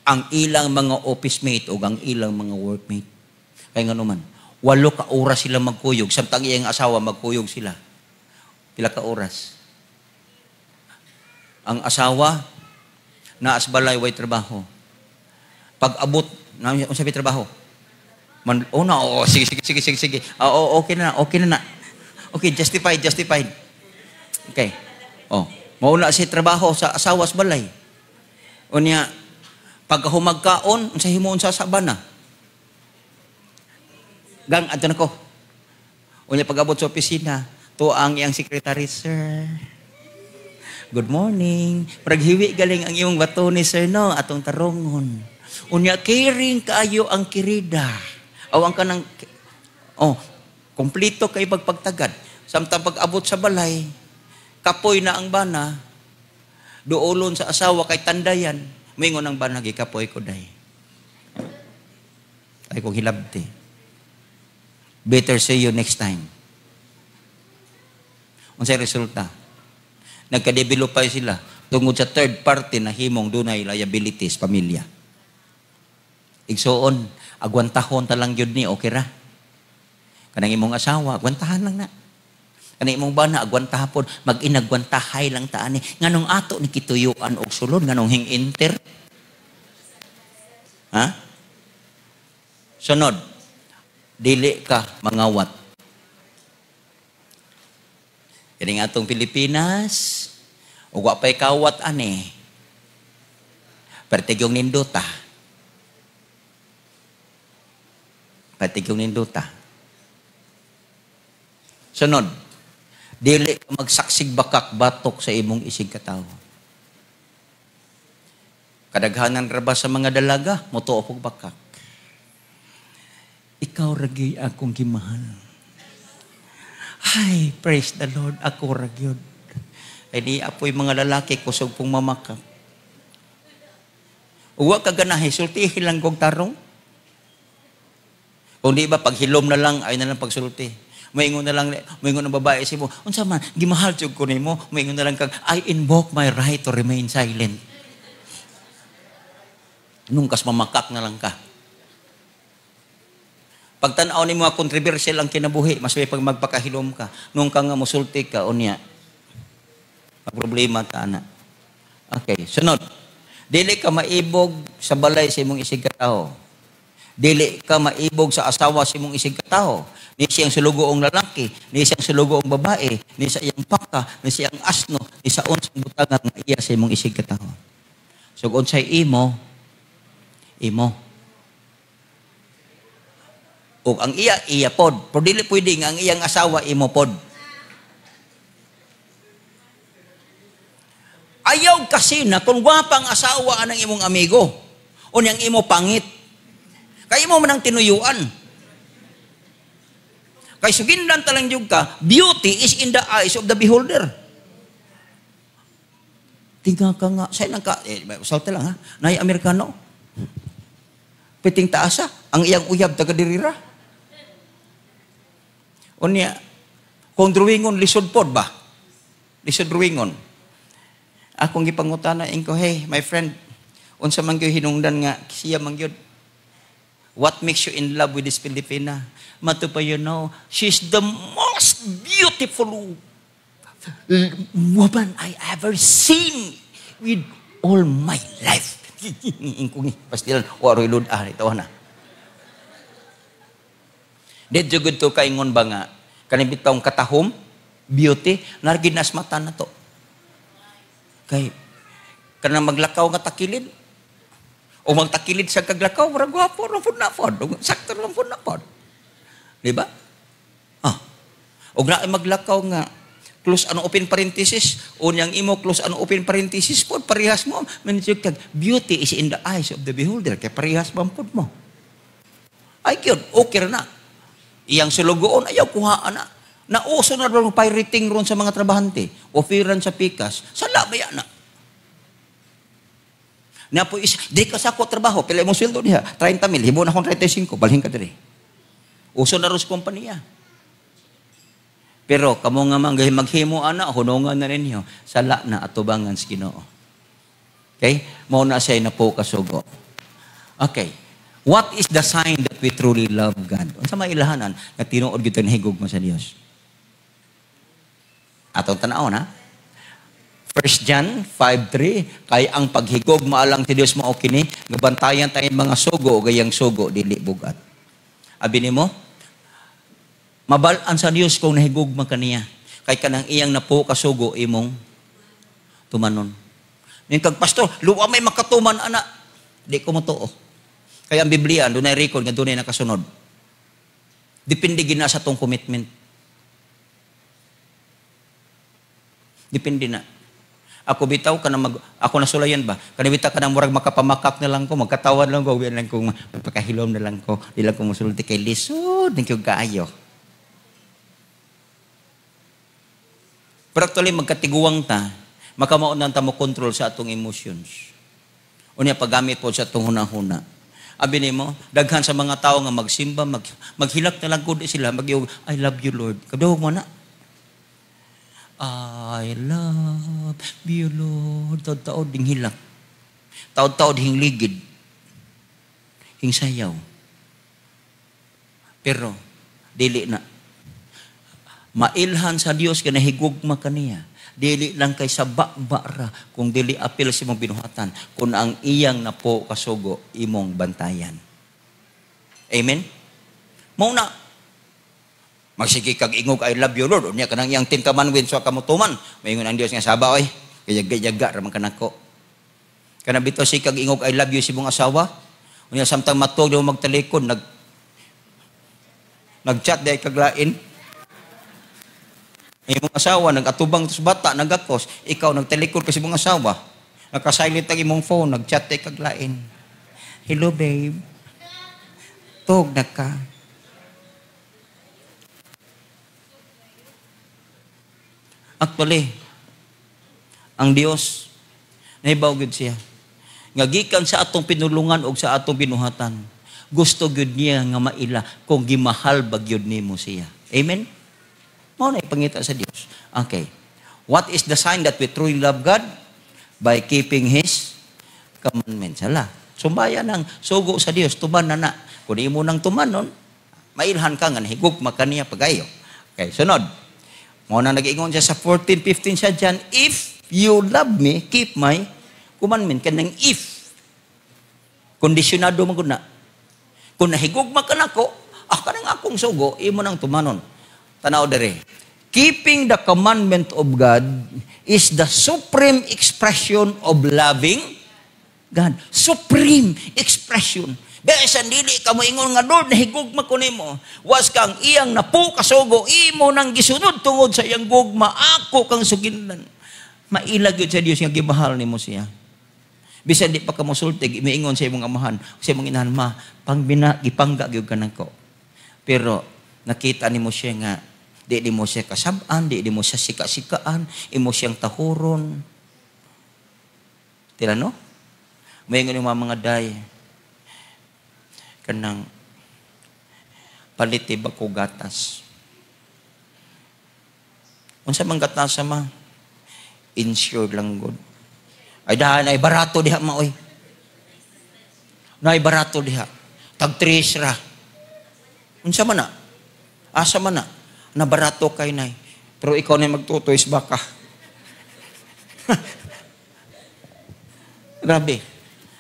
ang ilang mga office mate o ang ilang mga workmate. Kaya nga naman, 8 ka oras sila magkuyog, samtang iyang asawa magkuyog sila. Pila ka oras? Ang asawa, naas balay, way trabaho. Pag abot, na unsa trabaho? Man, oh na, oh, sige, sige, sige, sige, sige. Oh, okay na, okay na na. Okay, justified, justified. Okay. Oh, mauna si trabaho sa asawa sa balay. Unya, pagkahumagkaon, unsa himuon sa sabana? Gang, adto na ko. Unya pag-abot sa opisina, to ang iyang secretary, "Sir. Good morning. Praghiwi galing ang imong bato ni sir, no, atong tarongon." Unya caring kaayo ang kirida. Aw ang kanang oh, kompleto kay pagpagtagad. Samtang pag-abot sa balay, kapoy na ang bana, duolon sa asawa kay tandayan, moingon ang bana, "Gikapoy ko day. Ay kong hilabti. Better see you next time." Unsay resulta? Nagka-develop pa sila tungod sa third party na himong dunay liabilities pamilya. Igsuon, agwantahon ta lang gyud ni, okay ra. Kanang imong asawa, agwantahan lang na. Kanang imong bana, agwantahan pod, mag-inagwantahay lang ta ani. Nganong ato ni kituyuan og sulod, nganong hing enter? Ha? Sunod, dili ka mangawat. Kini atong Pilipinas, ug wa pay kawat ani. Pertigyong nindota. Pertigyong nindota. Sunod, dili ka magsaksig bakak batok sa imong isig katawo. Kadaghanan ra ba sa mga dalaga, motuo pog bakak. "Ikaw ragi akong gimahal. Ay, praise the Lord, ako ra gyud." Ay di apoy mga lalaki kusog pong mamakak. Uwa ka ganahi, sultihin lang kong tarong. Kung di ba, paghilom na lang, ay na lang pagsulti. Maingon na lang, maingon ng babae si mo, "Unsa man, gimahal jud ko nimo." Maingon na lang kag, "I invoke my right to remain silent." Nung kas mamakak na lang ka. Pagtanaw ni mga controversial ang kinabuhi, mas may pag magpakahilom ka. Nung ka nga musulti ka, unya, problema ta na. Okay, sunod. Dili ka maibog sa balay sa imong isig katawo. Dili ka maibog sa asawa sa imong isig katawo. Ni siyang sulugoong lalaki, ni siyang sulugoong babae, ni sa iyang paka, ni siyang asno, ni sa unsang butang nga iya sa imong isig katawo. So unsay imo, imo. O ang iya, iya pod. Pero dili pwede nga ang iyang asawa imo pod. Ayaw kasi na kung gwapa ang asawa anang imong amigo o niyang imo pangit. Kay imo man ang tinuyuan. Kay sugindan talang jud ka, beauty is in the eyes of the beholder. Tinga ka nga, say lang ka, eh, salta lang ha, nay Amerikano. Piting taasa, ang iyang uyab taga dirira. Unya, kung drawingon, lisod pod ba? Lisod drawingon. Akong gipangutana ko, "Hey, my friend, unsa man gyud hinungdan nga siya man gyud? What makes you in love with this Filipina?" "Mato pa, she's the most beautiful woman I ever seen with all my life." Ingkong pastilan, waroy lud ah, itaw na. Didyo gud to kaingon ba nga kaning bitawng katahom, beauty, narginas mata na to. Kay kanang maglakaw nga takilid o magtakilid sa kaglakaw, murag gwapo ra pud na pod, sakto ra pud na pod. Di ba? Ah. Og na maglakaw nga close ano open parenthesis, unyang imo close ano open parenthesis pod parehas mo. Manjud kag beauty is in the eyes of the beholder, kay parehas man pod mo. Ay gyud, okay ra na. Iyang sulugoon ayaw kuhaan na. Nauso na ron pirating ron sa mga trabahante. Offeran sa pikas. Sala ba yan na? Na po is, di ka sa ako trabaho, pila imong sweldo diha? 30 mil, hibo na akong 35, balhin ka diri. Uso na ron sa kompanya. Pero kamo nga man maghimo ana, hunungan na ninyo, sala na atubangan sa Ginoo. Okay? Mao na siya na po kasugo. Okay. What is the sign that we truly love God? Unsa may ilahanan nga tinuod gyud nahigugma sa Dios? Atong tan-awon ha. 1 John 5:3, kay ang paghigugma alang sa Dios mao kini nga bantayan tayong mga sugo ug iyang sugo dili bugat. Abi nimo, mabal-an sa Dios kung nahigugma kaniya kay kanang iyang napo kasugo imong tumanon. Ning kag pastor, luwa may makatuman ana, di ko motoo. Kaya ang Biblia dunay record nga dunay nakasunod. Depende gina sa tong commitment. Depende na. Ako bitaw ka mag, ako nasulayan ba? Kana bitaw ka murag makapamakak na lang ko, magkatawan lang ko, lang ko, magpakahilom na lang ko, di lang ko musulti kay lisod, thank you kaayo. Pero actually, magkatiguang ta, makamaon na ta mo control sa atong emotions. Unya, paggamit po sa atong hunahuna. Abi nimo, daghan sa mga tao nga magsimba, maghilak na lang gud sila, mag I love you, Lord. Kadawag mo na. I love you, Lord. Taod-taod ding hilak. Taod-taod hing ligid. Hing sayaw. Pero, dili na. Mailhan sa Dios ka nahigugma kaniya. Dili lang kay sa ba ra kung dili apil sa imong binuhatan, kung ang iyang napo kasugo imong bantayan. Amen? Mao na. Magsige kag ingog I love you Lord, unya kanang iyang Ten Commandments sa kamutuman. Maingon ang Dios nga saba oy, gayag-gayaga ra man kanako. Kana bitaw si kag ingog I love you sa imong asawa. Unya samtang matuog di mo magtalikod nag-chat day kaglain. Imong asawa nagatubang sa bata nagakos, ikaw nagtalikod ka sa imong asawa. Naka-silent ang imong phone, nag-chat day kaglain. Hello babe. Tug na ka. Actually, ang Dios nahibaw gyud siya. Nga gikan sa atong pinulungan og sa atong binuhatan, gusto gyud niya nga maila kung gimahal ba gyud nimo siya. Amen? Mao na ipangita sa Dios. Okay. What is the sign that we truly love God? By keeping His commandments. Hala, sumaya nang sugo sa Dios, tuman na na. Kung imo nang tumanon, mailhan ka nga nahigugma kaniya pagayo. Okay, sunod. Mao na nag-ingon siya sa 14:15 siya dyan, if you love me, keep my commandment. Kanang if. Kondisyonado man gud na. Kung nahigugma ka nako, kanang akong sugo, imo nang tumanon. Tanaw dere. Keeping the commandment of God is the supreme expression of loving God. Supreme expression. Bisan dili ka moingon nga Lord nahigugma ko nimo, was kang iyang napukasugo, imo nang gisunod tungod sa iyang gugma, ako kang suginlan. Maila gyud sa Dios nga gimahal nimo siya. Bisan di pa ka mosulti, miingon sa imong amahan, sa imong inahan, ma, pangbina gipangga gyud ka nako. Pero nakita nimo siya nga di nimo siya kasab-an, di nimo siya sika-sikaan, imo siyang tahuron. Tila no? Maingon yung mga day, kanang paliti ba ko gatas? Unsa man gatas ma? Insure lang gud. Ay dahan ay barato diha ma oy. Nay barato diha. Tag 3 ra. Unsa man na? Asa man na? Na barato kay nay. Pero ikaw na magtutoys baka. Grabe.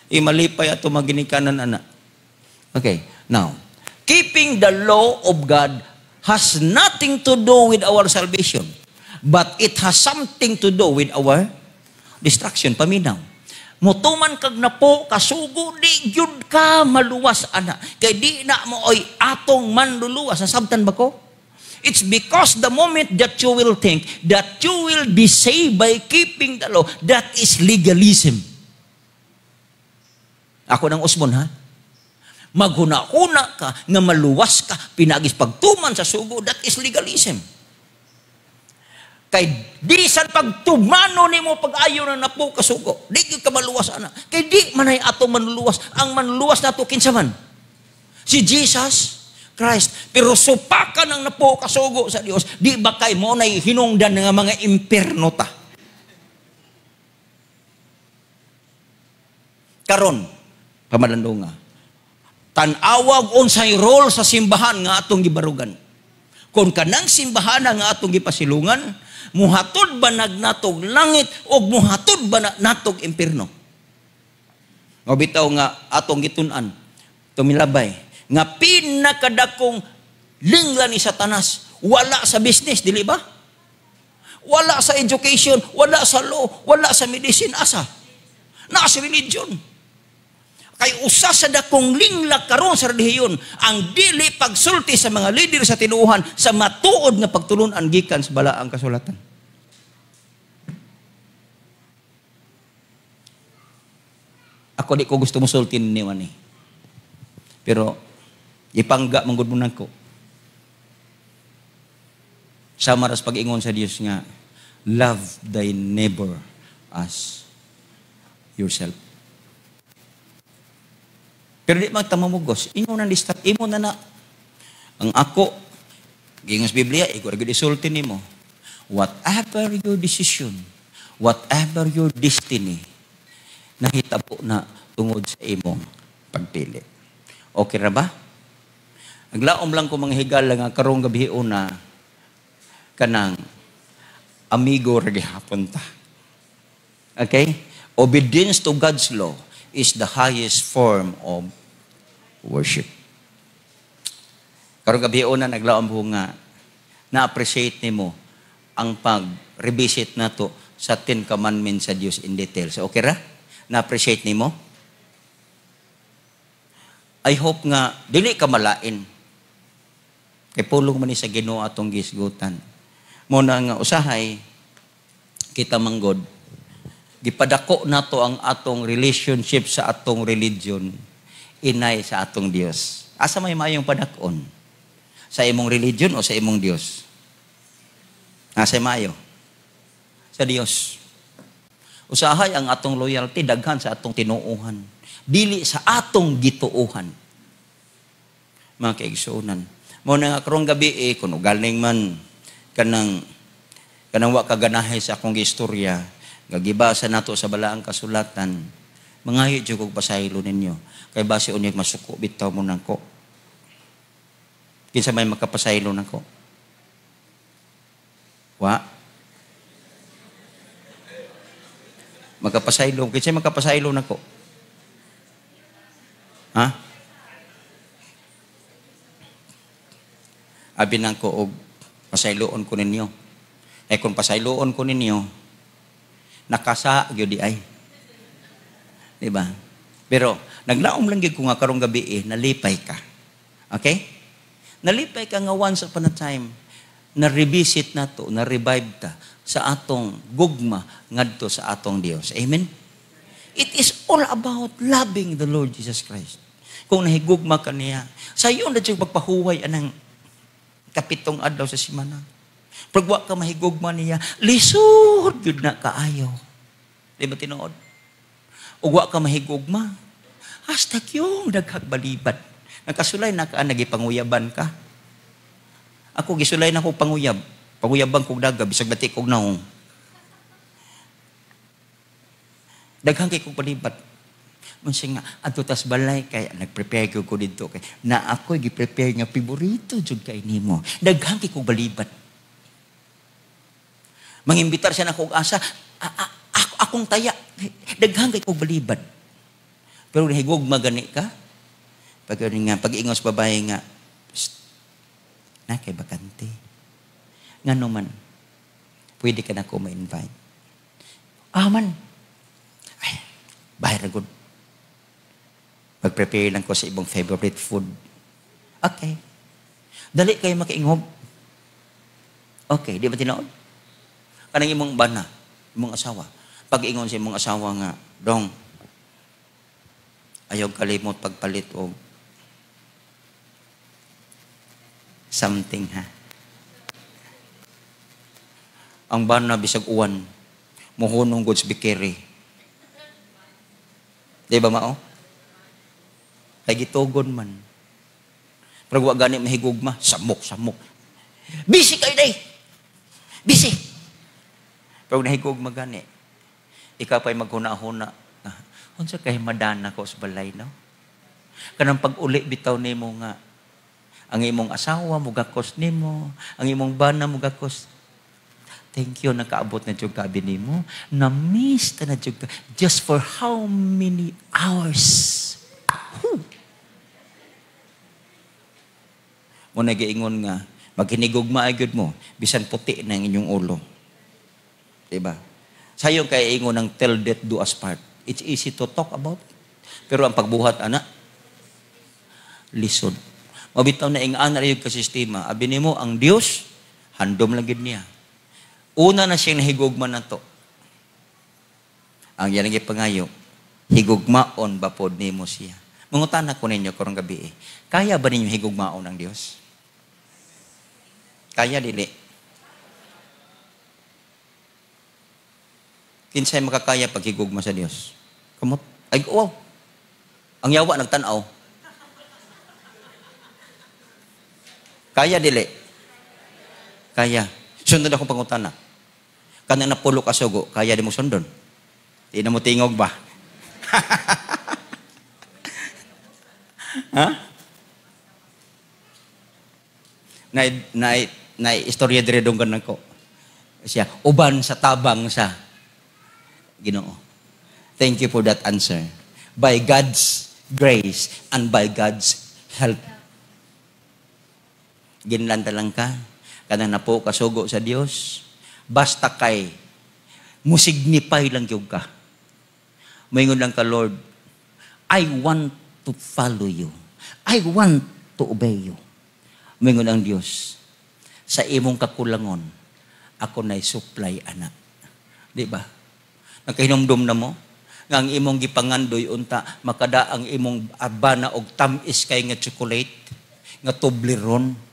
Imalipay ato maginikanan ana. Okay, now, keeping the law of God has nothing to do with our salvation, but it has something to do with our destruction. Paminaw. Mutuman kag napo, kasugo, di gyud ka maluwas, ana. Kay di na mo oy atong manluluwas. Nasabtan ba ko? It's because the moment that you will think that you will be saved by keeping the law, that is legalism. Ako nang usbon, ha? Maghuna-huna ka nga maluwas ka, pinagis pagtuman sa sugo, that is legalism. Kay bisan pagtumano nimo pag-ayo na napo kasugo, di gyud ka maluwas ana. Kay di man ay atong manluluwas. Ang manluluwas nato kinsa man? Si Jesus Christ. Pero supakan ang napo kasugo sa Dios, di ba kay mo nay hinungdan nga mga impierno ta? Karon, pamalandunga, tan-awag unsay role sa simbahan nga atong gibarugan. Kung kanang simbahan nga atong gipasilungan, muhatod ba nagnatog langit o muhatod ba natog impierno? Nga bitaw nga atong gitun-an, tumilabay, nga pinakadakong lingla ni Satanas, wala sa business, dili ba? Wala sa education, wala sa law, wala sa medicine, asa? Naa sa religion. Kay usa sa dakong lingla karon sa relihiyon ang dili pagsulti sa mga lider sa tinuohan sa matuod nga pagtulun-an gikan sa balaang kasulatan. Ako di ko gusto mosulti ni wani. Pero ipangga man gud mo nako. Sama ras pag-ingon sa Dios nga love thy neighbor as yourself. Pero di magtamamugos, imo na listat, imo na na. Ang ako, giingon sa Biblia, ikaw ra gyud isulti nimo. Whatever your decision, whatever your destiny, nahitabo na tungod sa imong pagpili. Okay ra ba? Naglaom lang ko mga higala nga karong gabi una kanang amigo ra gihapon ta. Okay? Obedience to God's law is the highest form of worship. Karong gabi una naglaom ko nga na-appreciate nimo ang pag-revisit nato sa Ten Commandments sa Dios in detail. So okay ra? Na-appreciate nimo? I hope nga dili ka malain. Kay pulong man ni sa Ginoo atong gisgutan. Muna nga usahay kita manggod gipadako nato ang atong relationship sa atong religion inay sa atong Dios. Asa may maayong padakon? Sa imong religion o sa imong Dios? Asa maayo? Sa Dios. Usahay ang atong loyalty daghan sa atong tinuohan, dili sa atong gituohan. Mga kaigsuonan, mao na nga karong gabi kuno galing man kanang wa kaganahay sa akong istorya, gagibasa nato sa balaang kasulatan, mangayo jud kog pasaylo ninyo. Kay base unyag masuko bitaw mo nako. Kinsa may makapasaylo nako? Wa. Makapasaylo, kinsa may makapasaylo nako? Ha? Abi nako og pasayloon ko ninyo. Eh kung pasayloon ko ninyo, nakasa gyud di ay. Di ba? Pero naglaom lang gyud ko nga karong gabi nalipay ka. Okay? Nalipay ka nga once upon a time na revisit nato, na revive ta sa atong gugma ngadto sa atong Dios. Amen. It is all about loving the Lord Jesus Christ. Kung nahigugma ka niya, sayo na jud pagpahuway anang kapitong adlaw sa simana. Pag wa ka mahigugma niya, lisod gyud na kaayo. Di ba tinuod? Ug wa ka mahigugma, hasta yung daghag balibad. Nakasulay na ka, nagipanguyaban ka. Ako, gisulay na ko panguyab. Panguyaban kog daga, bisag bati kog naong. Daghang kay kog palibad. Unsa nga, adto tas balay kay nagprepare ko didto kay na ako'y gi-prepare nga favorito jud kay nimo. Daghang kay kog balibad. Mangimbitar siya na kog asa, akong taya. Daghang kay kog balibad. Pero nahigog magani ka. Pag nga pag-ingos babae nga, na kay bakante. Ngano man, pwede ka na ko ma-invite. Ah man, ay, bahay ra gud. Mag-prepare lang ko sa ibang favorite food. Okay. Dali kayo makaingob. Okay, di ba tinuod? Kanang imong bana, imong asawa. Pag-ingon sa imong asawa nga, dong, ayaw kalimot pagpalit og something ha. Ang bana bisag uwan, muhunong gud sa bakery. Di ba mao? Kay gitugon man. Pero wa gani mahigugma, samok, samok. Busy kayo day! Busy! Pero nahigugma gani, ikaw pa'y maghuna-huna. Unsa kay madana ko sa balay, no? Kanang pag-uli bitaw nimo nga ang imong asawa mugakos nimo, ang imong bana mugakos. Thank you, nakaabot na jud kabi nimo. Na-miss ta na jud ka. Just for how many hours? Whew. Mo nagiingon nga, maghinigugma ay gyud mo, bisan puti na ang inyong ulo. Diba? Sayon kay ingon ng till death do us part. It's easy to talk about it. Pero ang pagbuhat, ana, lisod. Mabitaw na ing-ana ra ka sistema. Abi nimo ang Dios, handom lang gyud niya. Una na siyang nahigugma na to. Ang iyang gipangayo, higugmaon ba pod nimo siya? Mangutana ko ninyo karong gabi. Kaya ba ninyo higugmaon ang Dios? Kaya dili? Kinsay makakaya paghigugma sa Dios? Kamot. Ay, wow. Ang yawa nagtan-aw. Kaya dili? Kaya. Sunod akong pangutana. Kanang napulo ka sugo, kaya di mo sundon? Di na mo tingog ba? Ha? Na istorya dire donggan nako. Siya uban sa tabang sa Ginoo. Thank you for that answer. By God's grace and by God's help. Ginlanta lang ka, kanang napo kasugo sa Dios, basta kay musignify lang gyud ka. Moingon lang ka, Lord, I want to follow you. I want to obey you. Moingon ang Dios, sa imong kakulangon, ako na'y supply, anak. Di ba? Nakahinumdum na mo, nga ang imong gipangandoy unta, makada ang imong abana og tam-is kay nga chocolate, nga Toblerone.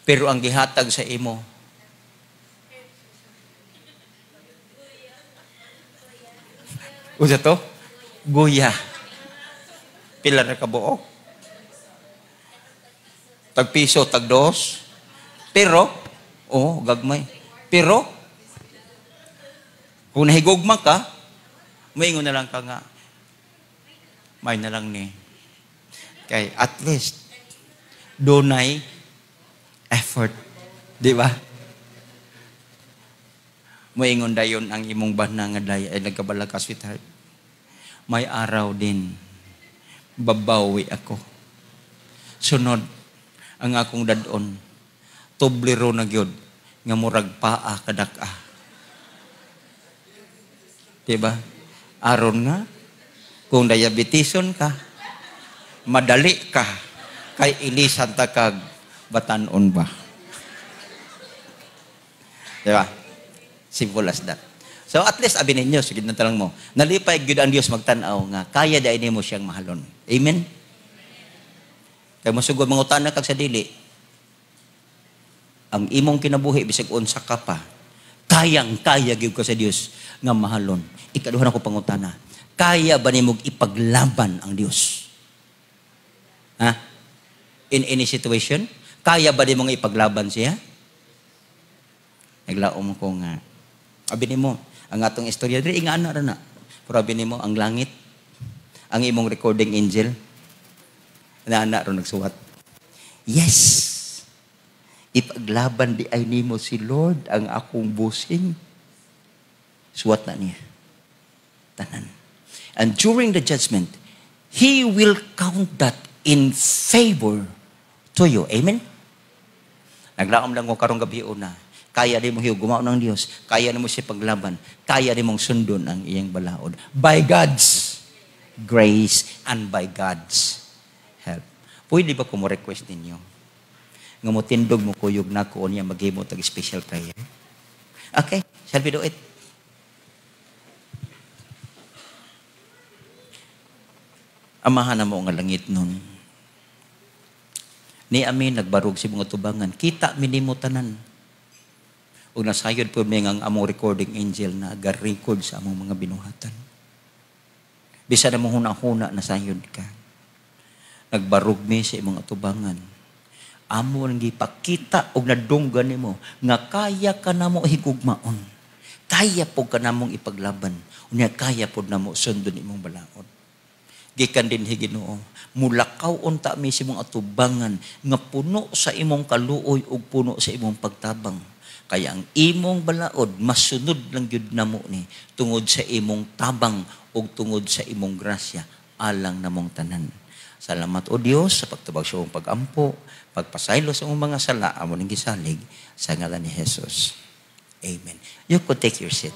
Pero ang gihatag sa imo, unsa to? Guya. Pila ra ka buok? Tag piso, tag dos. Pero, oh, gagmay. Pero, kung nahigugma ka, moingon na lang ka nga, may na lang ni. Kay at least, dunay effort. Di ba? Moingon dayon ang imong bana nga day ay nagkabala ka, sweetheart. May araw din, babawi ako. Sunod, ang akong dadon, Toblerone na gyud, nga murag paa kadak-a. Diba? Aron nga, kung diabeteson ka, madali ka, kay ilisan ta kag batanon ba? Diba? Simple as that. So at least, abi ninyo, sige na talang mo, nalipay gyud ang Dios magtan-aw nga, kaya dahil nimo siyang mahalon. Amen? Kay mosugod mangutana kag sa dili, ang imong kinabuhi, bisag unsa ka pa, kayang-kaya gyud ka sa Dios nga mahalon. Ikaduha na ko pangutana, kaya ba nimog ipaglaban ang Dios? Ha? In any situation, kaya ba nimong ipaglaban siya? Naglaom ko nga, abi nimo, ang atong istorya diri ingana ra na. Pero abi nimo ang langit, ang imong recording angel, na ro nagsuwat. Yes. Ipaglaban di ay nimo si Lord ang akong busing. Suwat na niya. Tanan. And during the judgment, He will count that in favor to you. Amen? Naglaom lang ko karong gabi una. Kaya di mo gumaon ng Diyos. Kaya ni mo siya paglaban. Kaya di mong sundon ang iyang balaod. By God's grace and by God's help. Pwede ba kung mo-request ninyo? Nga mo tindog mo kuyog na ko niya maghimo tag special prayer. Okay, shall we do it? Amahan na mo nga langit nun. Ni amin nagbarog si mga tubangan. Kita minimo tanan. Ug nasayod po mi nga ang among recording angel na ga-record sa among mga binuhatan. Bisan among huna-huna, nasayod ka. Nagbarog mi sa imong atubangan. Amo nang gipakita og nadunggan nimo nga kaya ka namo higugmaon. Kaya po ka namong ipaglaban. Unya kaya pod namo sundon imong balaod. Gikan dinhi, Ginoo, mulakaw unta mi sa imong atubangan nga puno sa imong kaluoy ug puno sa imong pagtabang. Kaya ang imong balaod masunod lang gyud namo ni tungod sa imong tabang ug tungod sa imong grasya alang namong tanan. Salamat, O Dios, sa pagtubag sa imong pagampo, pagpasaylo sa imong mga sala, amo ning gisalig sa ngalan ni Jesus. Amen. You could take your seat.